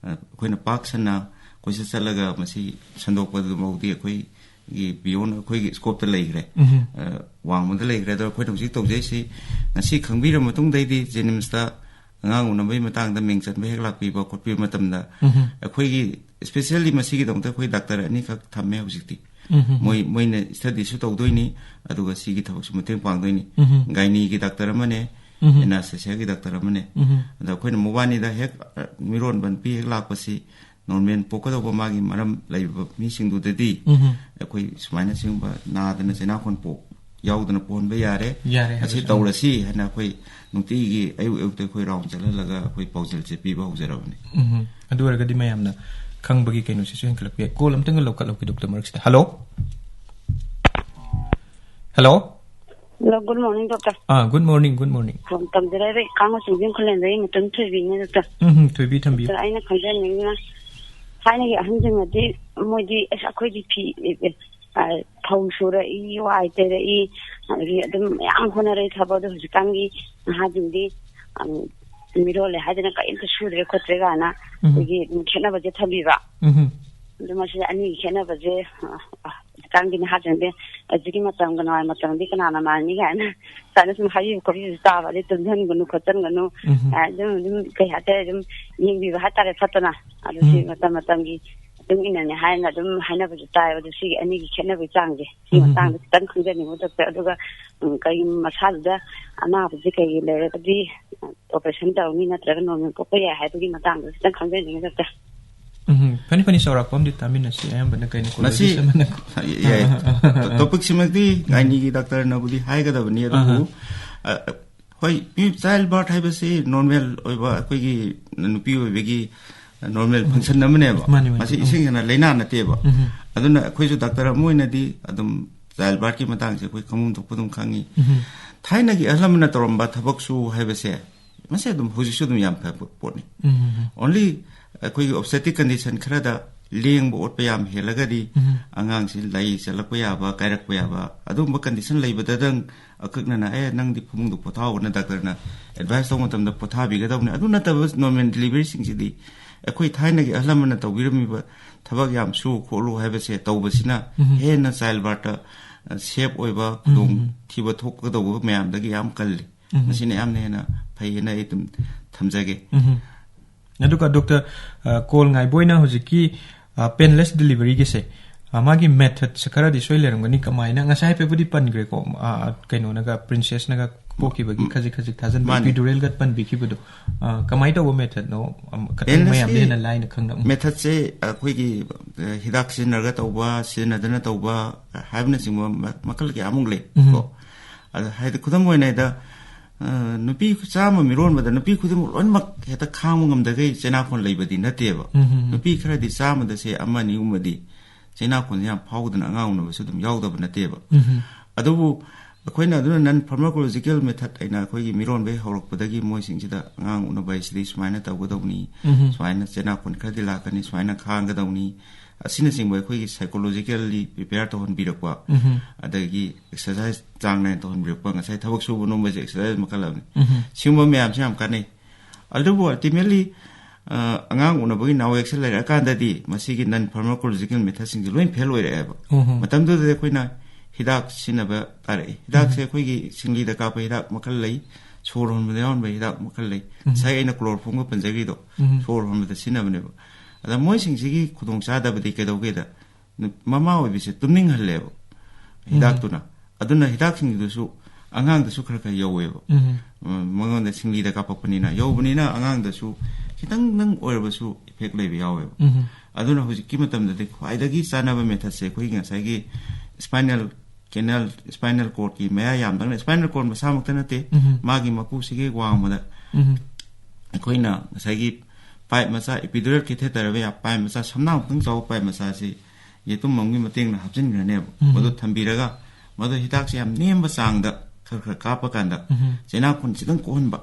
ꯑ, ꯑꯩꯈꯣꯏꯅ ꯄꯥꯛ ꯁꯟꯅ ꯀꯣꯏꯆꯠ ꯆꯠꯂꯒ ꯃꯁꯤ ꯁꯟꯗꯣꯛꯄꯗꯨꯐꯥꯎꯗꯤ ꯑꯩꯈꯣꯏꯒꯤ beyond ꯑꯩꯈꯣꯏꯒꯤ scope ꯇ ꯂꯩꯈ꯭ꯔꯦ꯫ ꯎꯝ꯫ ꯑ, ꯋꯥꯡꯃꯗ ꯂꯩꯈ꯭ꯔꯦ꯫ ꯑꯗꯣ ꯑꯩꯈꯣꯏꯅ ꯍꯧꯖꯤꯛ ꯇꯧꯖꯩꯁꯤ ꯉꯁꯤ ꯈꯪꯕꯤꯔ ꯃꯇꯨꯡꯗꯩꯗꯤ JNIMS ꯇ ꯑꯉꯥꯡ ꯎꯅꯕꯒꯤ ꯃꯇꯥꯡꯗ ꯃꯤꯡ ꯆꯟꯕ ꯍꯦꯛ ꯂꯥꯛꯄꯤꯕ ꯈꯣꯠꯄꯤꯕ ꯃꯇꯝꯗ ꯎꯝ꯫ ꯑꯩꯈꯣꯏꯒꯤ specially ꯃꯁꯤꯒꯤꯗꯃꯛꯇ ꯑꯩꯈꯣꯏ ꯗꯥꯛꯇꯔ ꯑꯅꯤꯈꯛ ꯊꯝꯃꯦ ꯍꯧꯖꯤꯛꯇꯤ꯫ ꯎꯝ꯫ ꯃꯣꯏ, ꯃꯣꯏꯅ study ꯁꯨ ꯇꯧꯗꯣꯏꯅꯤ, ꯑꯗꯨꯒ ꯁꯤꯒꯤ ꯊꯕꯛꯁꯨ ꯃꯇꯦꯡ ꯄꯥꯡꯗꯣꯏꯅꯤ꯫ ꯎꯝ꯫ Gynae ꯒꯤ ꯗꯥꯛꯇꯔ ꯑꯃꯅꯦ, ꯎꯝ꯫ Anaesthesia ꯒꯤ ꯗꯥꯛꯇꯔ ꯑꯃꯅꯦ꯫ ꯎꯝ꯫ ꯑꯗ ꯑꯩꯈꯣꯏꯅ ꯃꯕꯥꯅꯤꯗ ꯍꯦꯛ, ꯑ, ꯃꯤꯔꯣꯟꯕ ꯅꯨꯄꯤ ꯍꯦꯛ ꯂꯥꯛꯄꯁꯤ normal ꯄꯣꯛꯀꯗꯧꯕ ꯃꯥꯒꯤ ꯃꯔꯝ ꯂꯩꯕ ꯃꯤꯁꯤꯡꯗꯨꯗꯗꯤ ꯎꯝ꯫ ꯑꯩꯈꯣꯏ ꯁꯨꯃꯥꯏꯅ ꯁꯤꯒꯨꯝꯕ ꯅꯥꯗꯅ ꯆꯩꯅꯥꯈꯣꯟ ꯄꯣꯛ ꯌꯥꯎꯗꯅ ꯄꯣꯛꯍꯟꯕ ꯌꯥꯔꯦ꯫ ꯌꯥꯔꯦ ꯑꯁꯤ ꯍꯥꯏꯕꯁꯨ ꯇꯧꯔꯁꯤ ꯍꯥꯏꯅ ꯑꯩꯈꯣꯏ ꯅꯨꯡꯇꯤꯒꯤ ꯑꯌꯨꯛ ꯑꯌꯨꯛꯇ ꯑꯩꯈꯣꯏ round ꯆꯠꯍꯜꯂꯒ ꯑꯩꯈꯣꯏ ꯄꯥꯎꯖꯦꯜꯁꯦ ꯄꯤꯕ ꯍꯧꯖꯔꯕꯅꯤ꯫ ꯎꯝ꯫ ꯑꯗꯨ ꯑꯣꯏꯔꯒꯗꯤ ꯃꯌꯥꯝꯅ ꯈꯪꯕꯒꯤ ꯀꯩꯅꯣꯁꯤꯁꯨ ꯍꯦꯟꯒꯠꯂꯛꯄ ꯌꯥꯏ꯫ Call ꯑꯝꯇꯪꯒ ꯂꯧꯈꯠꯍꯧꯒꯦ ꯗꯣꯛꯇꯔ ꯃꯔꯛꯁꯤꯗ꯫ Hello? Hello? Hello, good morning, doctor꯫ ꯑꯥ, good morning, good morning꯫ Phone ꯇꯧꯖꯔꯛꯏꯕ ꯀꯥꯡ ꯃꯆꯨꯒꯤ ꯈꯨꯂꯦꯟꯗꯒꯤ ꯃꯨꯇꯟ ꯊꯣꯏꯕꯤꯅꯦ, ꯗꯣꯛꯇꯔ꯫ ꯎꯝ, ꯎꯝ, ꯊꯣꯏꯕꯤ ꯊꯝꯕꯤꯌꯨ꯫ ꯗꯣꯛꯇꯔ, ꯑꯩꯅ ꯈꯪꯖꯅꯤꯡꯉꯤꯅ, ꯊꯥꯏꯅꯒꯤ ꯑꯍꯟꯁꯤꯡꯅꯗꯤ ꯃꯣꯏꯗꯤ, "ꯑꯁ, ꯑꯩꯈꯣꯏꯗꯤ ꯐꯤ, ꯑꯦ, ꯑꯦ, ꯑ, ꯐꯧ ꯁꯨꯔꯛꯏ, ꯋꯥꯏ ꯇꯩꯔꯛꯏ, ꯑꯗꯒꯤ ꯑꯗꯨꯝ ꯃꯌꯥꯝ ꯍꯣꯠꯅꯔꯛꯏ ꯊꯕꯛ꯫ ꯑꯗꯣ ꯍꯧꯖꯤꯛꯀꯥꯟꯒꯤ ꯅꯍꯥꯁꯤꯡꯗꯤ, ꯑꯝ, ꯃꯤꯔꯣꯜꯂꯦ ꯍꯥꯏꯗꯅ ꯀꯔꯤꯝꯇ ꯁꯨꯗ꯭ꯔꯦ ꯈꯣꯠꯇ꯭ꯔꯦ ꯀꯥꯏꯅ, ꯎꯝ꯫ ꯑꯩꯈꯣꯏꯒꯤ ꯑꯗꯨꯝ ꯈꯦꯠꯅꯕꯁꯦ ꯊꯝꯕꯤꯕ꯫ ꯎꯝ꯫ ꯑꯗꯨ ꯃꯁꯤ ꯑꯅꯤꯒꯤ ꯈꯦꯠꯅꯕꯁꯦ, ꯑ, ꯑ, ꯍꯧꯖꯤꯛꯀꯥꯟꯒꯤ ꯅꯍꯥꯁꯤꯡꯗꯤ ꯍꯧꯖꯤꯛꯀꯤ ꯃꯇꯝꯒ ꯅꯍꯥꯟꯋꯥꯏ ꯃꯇꯝꯗꯤ ꯀꯅꯥꯅ ꯃꯥꯟꯅꯤ ꯀꯥꯏꯅ ꯁꯨꯃꯥꯏꯅ ꯁꯨꯝ ꯍꯥꯏꯕꯤꯕ ꯈꯣꯠꯄꯤꯕꯁꯨ ꯇꯥꯕ, ꯑꯗꯩ ꯇꯨꯝꯁꯤꯟꯒꯅꯨ ꯈꯣꯠꯆꯟꯒꯅꯨ, ꯎꯝ꯫ ꯑ, ꯑꯗꯨꯝ, ꯑꯗꯨꯝ ꯀꯩ ꯍꯥꯏꯇꯥꯔꯦ, ꯑꯗꯨꯝ ꯌꯦꯡꯕꯤꯕ ꯍꯥꯏꯇꯥꯔꯦ ꯐꯠꯇꯅ꯫ ꯑꯗꯨ ꯁꯤ ꯎꯝ꯫ ꯃꯇꯝ ꯃꯇꯝꯒꯤ ꯃꯇꯨꯡ ꯏꯟꯅꯅꯦ ꯍꯥꯏꯅ ꯑꯗꯨꯝ ꯍꯥꯏꯅꯕꯁꯨ ꯇꯥꯏ꯫ ꯑꯗꯨ ꯁꯤꯒꯤ ꯑꯅꯤꯒꯤ ꯈꯦꯠꯅꯕꯒꯤ ꯆꯥꯡꯁꯦ, ꯁꯤ ꯎꯝ꯫ ꯃꯇꯥꯡꯗ ꯈꯤꯇꯪ ꯈꯪꯖꯅꯤꯡꯕ ꯗꯣꯛꯇꯔ꯫ ꯑꯗꯨꯒ, ꯎꯝ, ꯀꯔꯤ ꯃꯁꯥꯗꯨꯗ ꯑꯅꯥꯕꯁꯦ ꯀꯩꯒꯤ ꯂꯩꯔꯒꯗꯤ, ꯑ, operation ꯇꯧꯅꯤ ꯅꯠꯇ꯭ꯔꯒ normal ꯄꯣꯛꯄ ꯌꯥꯏ ꯍꯥꯏꯕꯒꯤ ꯃꯇꯥꯡꯗ ꯈꯤꯇꯪ ꯈꯪꯖꯅꯤꯡꯉꯤ ꯗꯣꯛꯇꯔ꯫ ꯎꯝ, ꯐꯅꯤ, ꯐꯅꯤ, ꯆꯥꯎꯔꯥꯛꯄ ꯑꯃꯗꯤ ꯇꯥꯃꯤꯟꯅꯁꯤ꯫ ꯑꯌꯥꯝꯕꯅ ꯀꯩꯅꯣ, ꯃꯁꯤ ꯀꯣꯂꯦꯖ ꯑꯃꯅ ꯌꯥꯏ꯫ ꯑꯥ, ꯑꯥ, ꯑꯥ, ꯑꯥ꯫ Topicꯁꯤꯃꯛꯇꯤ ꯎꯝ꯫ ꯒꯥꯏꯅꯤꯒꯤ ꯗꯥꯛꯇꯔꯅꯕꯨꯗꯤ ꯍꯥꯏꯒꯗꯕꯅꯤ, ꯑꯗꯨꯕꯨ, ꯑꯍꯥ꯫ ꯑ, ꯍꯣꯏ, ꯃꯤ child birth ꯍꯥꯏꯕꯁꯤ normal ꯑꯣꯏꯕ ꯑꯩꯈꯣꯏꯒꯤ ꯅꯨꯄꯤ ꯑꯣꯏꯕꯒꯤ normal ꯎꯝ꯫ Function ꯑꯃꯅꯦꯕ꯫ ꯃꯥꯅꯤ, ꯃꯥꯅꯤ꯫ ꯃꯁꯤ ꯎꯝ꯫ ꯏꯁꯦꯡ ꯁꯦꯡꯅ ꯂꯥꯏꯅꯥ ꯅꯠꯇꯦꯕ꯫ ꯎꯝ꯫ ꯑꯗꯨꯅ ꯑꯩꯈꯣꯏꯁꯨ ꯗꯥꯛꯇꯔ ꯑꯃ ꯑꯣꯏꯅꯗꯤ ꯑꯗꯨꯝ child birthꯀꯤ ꯃꯇꯥꯡꯁꯦ ꯑꯩꯈꯣꯏ ꯈꯪꯐꯝ ꯊꯣꯛꯄ ꯑꯗꯨꯝ ꯈꯪꯉꯤ꯫ ꯎꯝ꯫ ꯊꯥꯏꯅꯒꯤ ꯑꯍꯜ ꯂꯃꯟꯅ ꯇꯧꯔꯝꯕ ꯊꯕꯛꯁꯨ ꯍꯥꯏꯕꯁꯦ ꯃꯁꯤ ꯑꯗꯨꯝ ꯍꯧꯖꯤꯛꯁꯨ ꯑꯗꯨꯝ ꯌꯥꯝ ꯐꯕ ꯄꯣꯠꯅꯤ꯫ ꯎꯝ꯫ Only ꯑꯩꯈꯣꯏꯒꯤ obstetric condition ꯈꯔꯗ ꯂꯦꯡꯕ ꯑꯣꯠꯄ ꯌꯥꯝ ꯍꯦꯜꯂꯒꯗꯤ ꯎꯝ꯫ ꯑꯉꯥꯡꯁꯤ ꯂꯩ ꯆꯠꯂꯛꯄ ꯌꯥꯕ, ꯀꯥꯏꯔꯛꯄ ꯌꯥꯕ, ꯑꯗꯨꯒꯨꯝꯕ condition ꯂꯩꯕꯗꯗꯪ ꯑꯀꯛꯅꯅ, "ꯑꯦ, ꯅꯪꯗꯤ ꯐꯃꯨꯡꯗ ꯄꯣꯊꯥꯎꯅ" ꯗꯥꯛꯇꯔꯅ advice ꯇꯧꯕ ꯃꯇꯝꯗ ꯄꯣꯊꯥꯕꯤꯒꯗꯧꯅꯤ꯫ ꯑꯗꯨ ꯅꯠꯇꯕ normal deliveryꯁꯤꯡꯁꯤꯗꯤ ꯑꯩꯈꯣꯏ ꯊꯥꯏꯅꯒꯤ ꯑꯍꯜ ꯂꯃꯟꯅ ꯇꯧꯕꯤꯔꯝꯃꯤꯕ ꯊꯕꯛ ꯌꯥꯝ ꯁꯨ ꯈꯣꯠꯂꯨ ꯍꯥꯏꯕꯁꯦ ꯇꯧꯕꯁꯤꯅ ꯎꯝ꯫ ꯍꯦꯟꯅ child birthꯇ, ꯑ, safe ꯑꯣꯏꯕ, ꯎꯝ꯫ ꯈꯨꯗꯣꯡ ꯊꯤꯕ ꯊꯣꯛꯀꯗꯧꯕ ꯃꯌꯥꯝꯗꯒꯤ ꯌꯥꯝ ꯀꯜꯂꯤ꯫ ꯎꯝ꯫ ꯃꯁꯤꯅ ꯌꯥꯝꯅ ꯍꯦꯟꯅ ꯐꯩ ꯍꯥꯏꯅ ꯑꯩ ꯑꯗꯨꯝ ꯊꯝꯖꯒꯦ꯫ ꯎꯝ꯫ ꯑꯗꯨꯒ ꯗꯣꯛꯇꯔ, ꯑ, ꯀꯣꯜ ꯉꯥꯏꯕ ꯑꯣꯏꯅ ꯍꯧꯖꯤꯛꯀꯤ, ꯑ, painless deliveryꯒꯤꯁꯦ, ꯑ, ꯃꯥꯒꯤ methodꯁꯦ ꯈꯔꯗꯤ ꯁꯣꯏ ꯂꯩꯔꯝꯒꯅꯤ꯫ ꯀꯃꯥꯏꯅ, ꯉꯁꯥꯏ ꯍꯥꯏꯐꯦꯠꯄꯨꯗꯤ ꯄꯟꯈ꯭ꯔꯦꯀꯣ, ꯑ, ꯀꯩꯅꯣꯅꯒ, princessꯅꯒ ꯄꯣꯛꯈꯤꯕꯒꯤ ꯎꯝ꯫ ꯈꯖꯤꯛ ꯈꯖꯤꯛ ꯊꯥꯖꯟꯕ, ꯃꯥꯅꯤ꯫ Epiduralꯒ ꯄꯟꯕꯤꯈꯤꯕꯗꯣ, ꯑ, ꯀꯃꯥꯏꯅ ꯇꯧꯕ methodꯅꯣ? ꯑꯝ, ꯈꯇꯪ ꯃꯌꯥꯝꯗ painlessꯀꯤ ꯍꯦꯟꯅ ꯂꯥꯏꯅ ꯈꯪꯅ-, ꯎꯝ꯫ Methodꯁꯦ ꯑꯩꯈꯣꯏꯒꯤ, ꯑ, ꯍꯤꯗꯥꯛ ꯁꯤꯖꯤꯟꯅꯔꯒ ꯇꯧꯕ, ꯁꯤꯖꯤꯟꯅꯗꯅ ꯇꯧꯕ ꯍꯥꯏꯕꯅꯆꯤꯡꯕ ꯃ-, ꯃꯈꯜ ꯀꯌꯥꯃꯨꯛ ꯂꯩ ꯎꯝ꯫ ꯀꯣ꯫ ꯑꯗ ꯍꯥꯏꯗꯤ ꯈꯨꯗꯝ ꯑꯣꯏꯅ ꯍꯥꯏꯗ, ꯑ, ꯅꯨꯄꯤ ꯆꯥꯝꯃ ꯃꯤꯔꯣꯟꯕꯗ ꯅꯨꯄꯤ ꯈꯨꯗꯤꯡꯃꯛ ꯂꯣꯏꯅꯃꯛ ꯍꯦꯛꯇ ꯈꯥꯡꯕ ꯉꯝꯗꯈꯩ ꯆꯩꯅꯥꯈꯣꯟ ꯂꯩꯕꯗꯤ ꯅꯠꯇꯦꯕ꯫ ꯎꯝ, ꯎꯝ, ꯎꯝ꯫ ꯅꯨꯄꯤ ꯈꯔꯗꯤ ꯆꯥꯝꯃꯗ ꯁꯦ ꯑꯃ ꯑꯅꯤꯒꯨꯝꯕꯗꯤ ꯆꯩꯅꯥꯈꯣꯟꯁꯦ ꯌꯥꯝ ꯐꯥꯎꯗꯅ ꯑꯉꯥꯡ ꯎꯅꯕꯁꯨ ꯑꯗꯨꯝ ꯌꯥꯎꯗꯕ ꯅꯠꯇꯦꯕ꯫ ꯎꯝ, ꯎꯝ꯫ ꯑꯗꯨꯕꯨ ꯑꯩꯈꯣꯏꯅ ꯑꯗꯨꯅ non pharmacological method ꯍꯥꯏꯅ ꯑꯩꯈꯣꯏꯒꯤ ꯃꯤꯔꯣꯟꯕ ꯍꯦꯛ ꯍꯧꯔꯛꯄꯗꯒꯤ ꯃꯣꯏꯁꯤꯡꯁꯤꯗ ꯑꯉꯥꯡ ꯎꯅꯕ ꯍꯥꯏꯁꯤꯗꯤ ꯁꯨꯃꯥꯏꯅ ꯇꯧꯒꯗꯧꯅꯤ, ꯎꯝ, ꯎꯝ꯫ ꯁꯨꯃꯥꯏꯅ ꯆꯩꯅꯥꯈꯣꯟ ꯈꯔꯗꯤ ꯂꯥꯛꯀꯅꯤ, ꯁꯨꯃꯥꯏꯅ ꯈꯥꯡꯒꯗꯧꯅꯤ, ꯑꯁꯤꯅꯆꯤꯡꯕ ꯑꯩꯈꯣꯏꯒꯤ psychologically prepare ꯇꯧꯍꯟꯕꯤꯔꯛꯄ, ꯎꯝ꯫ ꯑꯗꯒꯤ exercise ꯆꯥꯡ ꯅꯥꯏꯅ ꯇꯧꯍꯟꯕꯤꯔꯛꯄ, ꯉꯁꯥꯏ ꯊꯕꯛ ꯁꯨꯕ ꯅꯣꯝꯕꯁꯦ exercise ꯃꯈꯜ ꯑꯃꯅꯤ꯫ ꯎꯝ꯫ ꯁꯤꯒꯨꯝꯕ ꯃꯌꯥꯝꯁꯦ ꯌꯥꯝ ꯀꯥꯟꯅꯩ꯫ ꯑꯗꯨꯕꯨ ultimately, ꯑ, ꯑꯉꯥꯡ ꯎꯅꯕꯒꯤ ꯅꯥꯎ ꯌꯦꯛꯁꯦ ꯂꯩꯔꯛꯑꯀꯥꯟꯗꯗꯤ ꯃꯁꯤꯒꯤ non pharmacological methodꯁꯤꯡꯁꯦ ꯂꯣꯏ fail ꯑꯣꯏꯔꯛꯑꯦꯕ꯫ ꯎꯝ꯫ ꯃꯇꯝꯗꯨꯗꯗꯤ ꯑꯩꯈꯣꯏꯅ ꯍꯤꯗꯥꯛ ꯁꯤꯖꯤꯟꯅꯕ ꯇꯥꯔꯛꯏ꯫ ꯍꯤꯗꯥꯛꯁꯦ ꯎꯝ꯫ ꯑꯩꯈꯣꯏꯒꯤ ꯁꯤꯡꯂꯤꯗ ꯀꯥꯞꯄ ꯍꯤꯗꯥꯛ ꯃꯈꯜ ꯂꯩ, ꯁꯣꯔ ꯍꯣꯟꯕꯗ ꯌꯥꯎꯍꯟꯕ ꯍꯤꯗꯥꯛ ꯃꯈꯜ ꯂꯩ꯫ ꯎꯝ꯫ ꯉꯁꯥꯏ ꯑꯩꯅ chloroformꯒ ꯄꯟꯖꯈ꯭ꯔꯤꯗꯣ, ꯎꯝ꯫ ꯁꯣꯔ ꯍꯣꯟꯕꯗ ꯁꯤꯖꯤꯟꯅꯕꯅꯦꯕ꯫ ꯑꯗ ꯃꯣꯏꯁꯤꯡꯁꯤꯒꯤ ꯈꯨꯗꯣꯡꯆꯥꯗꯕꯗꯤ ꯀꯩꯗꯧꯒꯦꯗ, ꯅꯨ-, ꯃꯃꯥ ꯑꯣꯏꯕꯤꯁꯦ ꯇꯨꯝꯅꯤꯡꯍꯜꯂꯦꯕ ꯎꯝ꯫ ꯍꯤꯗꯥꯛꯇꯨꯅ꯫ ꯑꯗꯨꯅ ꯍꯤꯗꯥꯛꯁꯤꯡꯗꯨꯁꯨ ꯑꯉꯥꯡꯗꯁꯨ ꯈꯔ ꯈꯔ ꯌꯧꯋꯦꯕ꯫ ꯎꯝ꯫ ꯎꯝ, ꯃꯉꯣꯟꯗ ꯁꯤꯡꯂꯤꯗ ꯀꯥꯞꯄꯛꯄꯅꯤꯅ, ꯌꯧꯕꯅꯤꯅ ꯑꯉꯥꯡꯗꯁꯨ ꯈꯤꯇꯪꯗꯪ ꯑꯣꯏꯔꯕꯁꯨ effect ꯂꯩꯕ ꯌꯥꯎꯋꯦꯕ꯫ ꯎꯝ꯫ ꯑꯗꯨꯅ ꯍꯧꯖꯤꯛꯀꯤ ꯃꯇꯝꯗꯗꯤ ꯈ꯭ꯋꯥꯏꯗꯒꯤ ꯆꯥꯟꯅꯕ methodꯁꯦ ꯑꯩꯈꯣꯏꯒꯤ ꯉꯁꯥꯏꯒꯤ spinal canal, spinal cordꯀꯤ ꯃꯌꯥ ꯌꯥꯝꯗꯪꯅ, spinal cord ꯃꯁꯥꯃꯛꯇ ꯅꯠꯇꯦ, ꯎꯝ꯫ ꯃꯥꯒꯤ ꯃꯀꯨꯁꯤꯒꯤ ꯋꯥꯡꯃꯗ ꯎꯝ꯫ ꯑꯩꯈꯣꯏꯅ ꯉꯁꯥꯏꯒꯤ pipe ꯃꯆꯥ, epidural catheter ꯍꯥꯏꯕ ꯌꯥ-, pipe ꯃꯆꯥ, ꯁꯝꯅꯥꯃꯨꯛꯇꯪ ꯆꯥꯎꯕ pipe ꯃꯆꯥꯁꯤ ꯌꯦꯇꯨꯝ ꯑꯃꯒꯤ ꯃꯇꯦꯡꯅ ꯍꯥꯞꯆꯤꯟꯈ꯭ꯔꯅꯦꯕ꯫ ꯎꯝ꯫ ꯃꯗꯨ ꯊꯝꯕꯤꯔꯒ, ꯃꯗꯨ ꯍꯤꯗꯥꯛꯁꯦ ꯌꯥꯝ ꯅꯦꯝꯕ ꯆꯥꯡꯗ ꯈꯔ ꯈꯔ ꯀꯥꯞꯄ ꯀꯥꯟꯗ, ꯎꯝ꯫ ꯆꯩꯅꯥ ꯈꯨꯟ ꯈꯤꯇꯪ ꯀꯣꯛꯍꯟꯕ,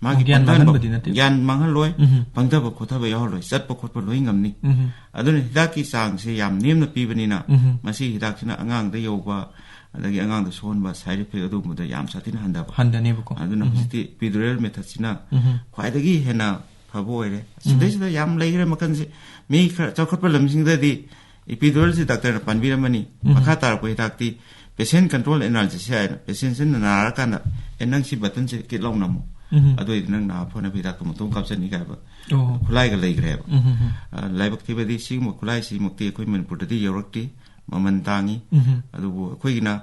ꯃꯥꯒꯤ ꯒ꯭ꯌꯥꯟ ꯄꯪꯊꯍꯟꯕ, ꯃꯥꯡꯍꯟꯕꯗꯤ ꯅꯠꯇꯦ꯫ ꯒ꯭ꯌꯥꯟ ꯃꯥꯡꯍꯜꯂꯣꯏ, ꯎꯝ꯫ ꯄꯪꯊꯕ ꯈꯣꯊꯕ ꯌꯥꯎꯍꯜꯂꯣꯏ, ꯆꯠꯄ ꯈꯣꯠꯄ ꯂꯣꯏ ꯉꯝꯅꯤ꯫ ꯎꯝ꯫ ꯑꯗꯨꯅ ꯍꯤꯗꯥꯛꯀꯤ ꯆꯥꯡꯁꯦ ꯌꯥꯝ ꯅꯦꯝꯅ ꯄꯤꯕꯅꯤꯅ, ꯎꯝ꯫ ꯃꯁꯤ ꯍꯤꯗꯥꯛꯁꯤꯅ ꯑꯉꯥꯡꯗ ꯌꯧꯕ, ꯑꯗꯒꯤ ꯑꯉꯥꯡꯗ ꯁꯣꯛꯍꯟꯕ side effect ꯑꯗꯨꯒꯨꯝꯕꯗ ꯌꯥꯝ ꯁꯥꯊꯤꯅ ꯍꯟꯊꯕ꯫ ꯍꯟꯊꯅꯦꯕꯀꯣ꯫ ꯑꯗꯨꯅ ꯎꯝ꯫ ꯍꯧꯖꯤꯛꯇꯤ epidural methodꯁꯤꯅ ꯎꯝ꯫ ꯈ꯭ꯋꯥꯏꯗꯒꯤ ꯍꯦꯟꯅ ꯐꯕ ꯑꯣꯏꯔꯦ꯫ ꯎꯝ꯫ ꯁꯤꯗꯩꯁꯤꯗ ꯌꯥꯝ ꯂꯩꯈ꯭ꯔꯦ ꯃꯈꯜꯁꯦ꯫ ꯃꯤ ꯈꯔ ꯆꯥꯎꯈꯠꯄ ꯂꯝꯁꯤꯡꯗꯗꯤ epiduralꯁꯤ ꯗꯥꯛꯇꯔꯅ ꯄꯥꯟꯕꯤꯔꯝꯃꯅꯤ꯫ ꯎꯝ꯫ ꯃꯈꯥ ꯇꯥꯔꯛꯄ ꯍꯤꯗꯥꯛꯇꯤ patient control analgesia ꯍꯥꯏꯅ, patientꯁꯤꯅ ꯅꯥꯔꯀꯥꯟꯗ, "ꯑꯦ, ꯅꯪ ꯁꯤ buttonꯁꯦ ꯀꯤꯠ ꯂꯥꯎ ꯅꯝꯃꯨ꯫ ꯎꯝ꯫ ꯑꯗꯨ ꯑꯣꯏꯔꯗꯤ ꯅꯪ ꯅꯥꯕ ꯐꯅꯕ ꯍꯤꯗꯥꯛꯇꯣ ꯃꯇꯣꯝ ꯀꯥꯞꯆꯅꯤ" ꯀꯥꯏꯕ ꯑꯣ꯫ ꯈꯨꯠꯂꯥꯏꯒ ꯂꯩꯈ꯭ꯔꯦꯕ꯫ ꯎꯝ, ꯎꯝ, ꯎꯝ꯫ ꯑ, ꯂꯥꯏꯕꯛ ꯊꯤꯕꯗꯤ ꯁꯤꯒꯨꯝꯕ ꯈꯨꯠꯂꯥꯏꯁꯤꯃꯛꯇꯤ ꯑꯩꯈꯣꯏ ꯃꯅꯤꯄꯨꯔꯗꯗꯤ ꯌꯧꯔꯛꯇꯦ, ꯃꯃꯜ ꯇꯥꯡꯉꯤ꯫ ꯎꯝ꯫ ꯑꯗꯨꯕꯨ ꯑꯩꯈꯣꯏꯒꯤꯅ,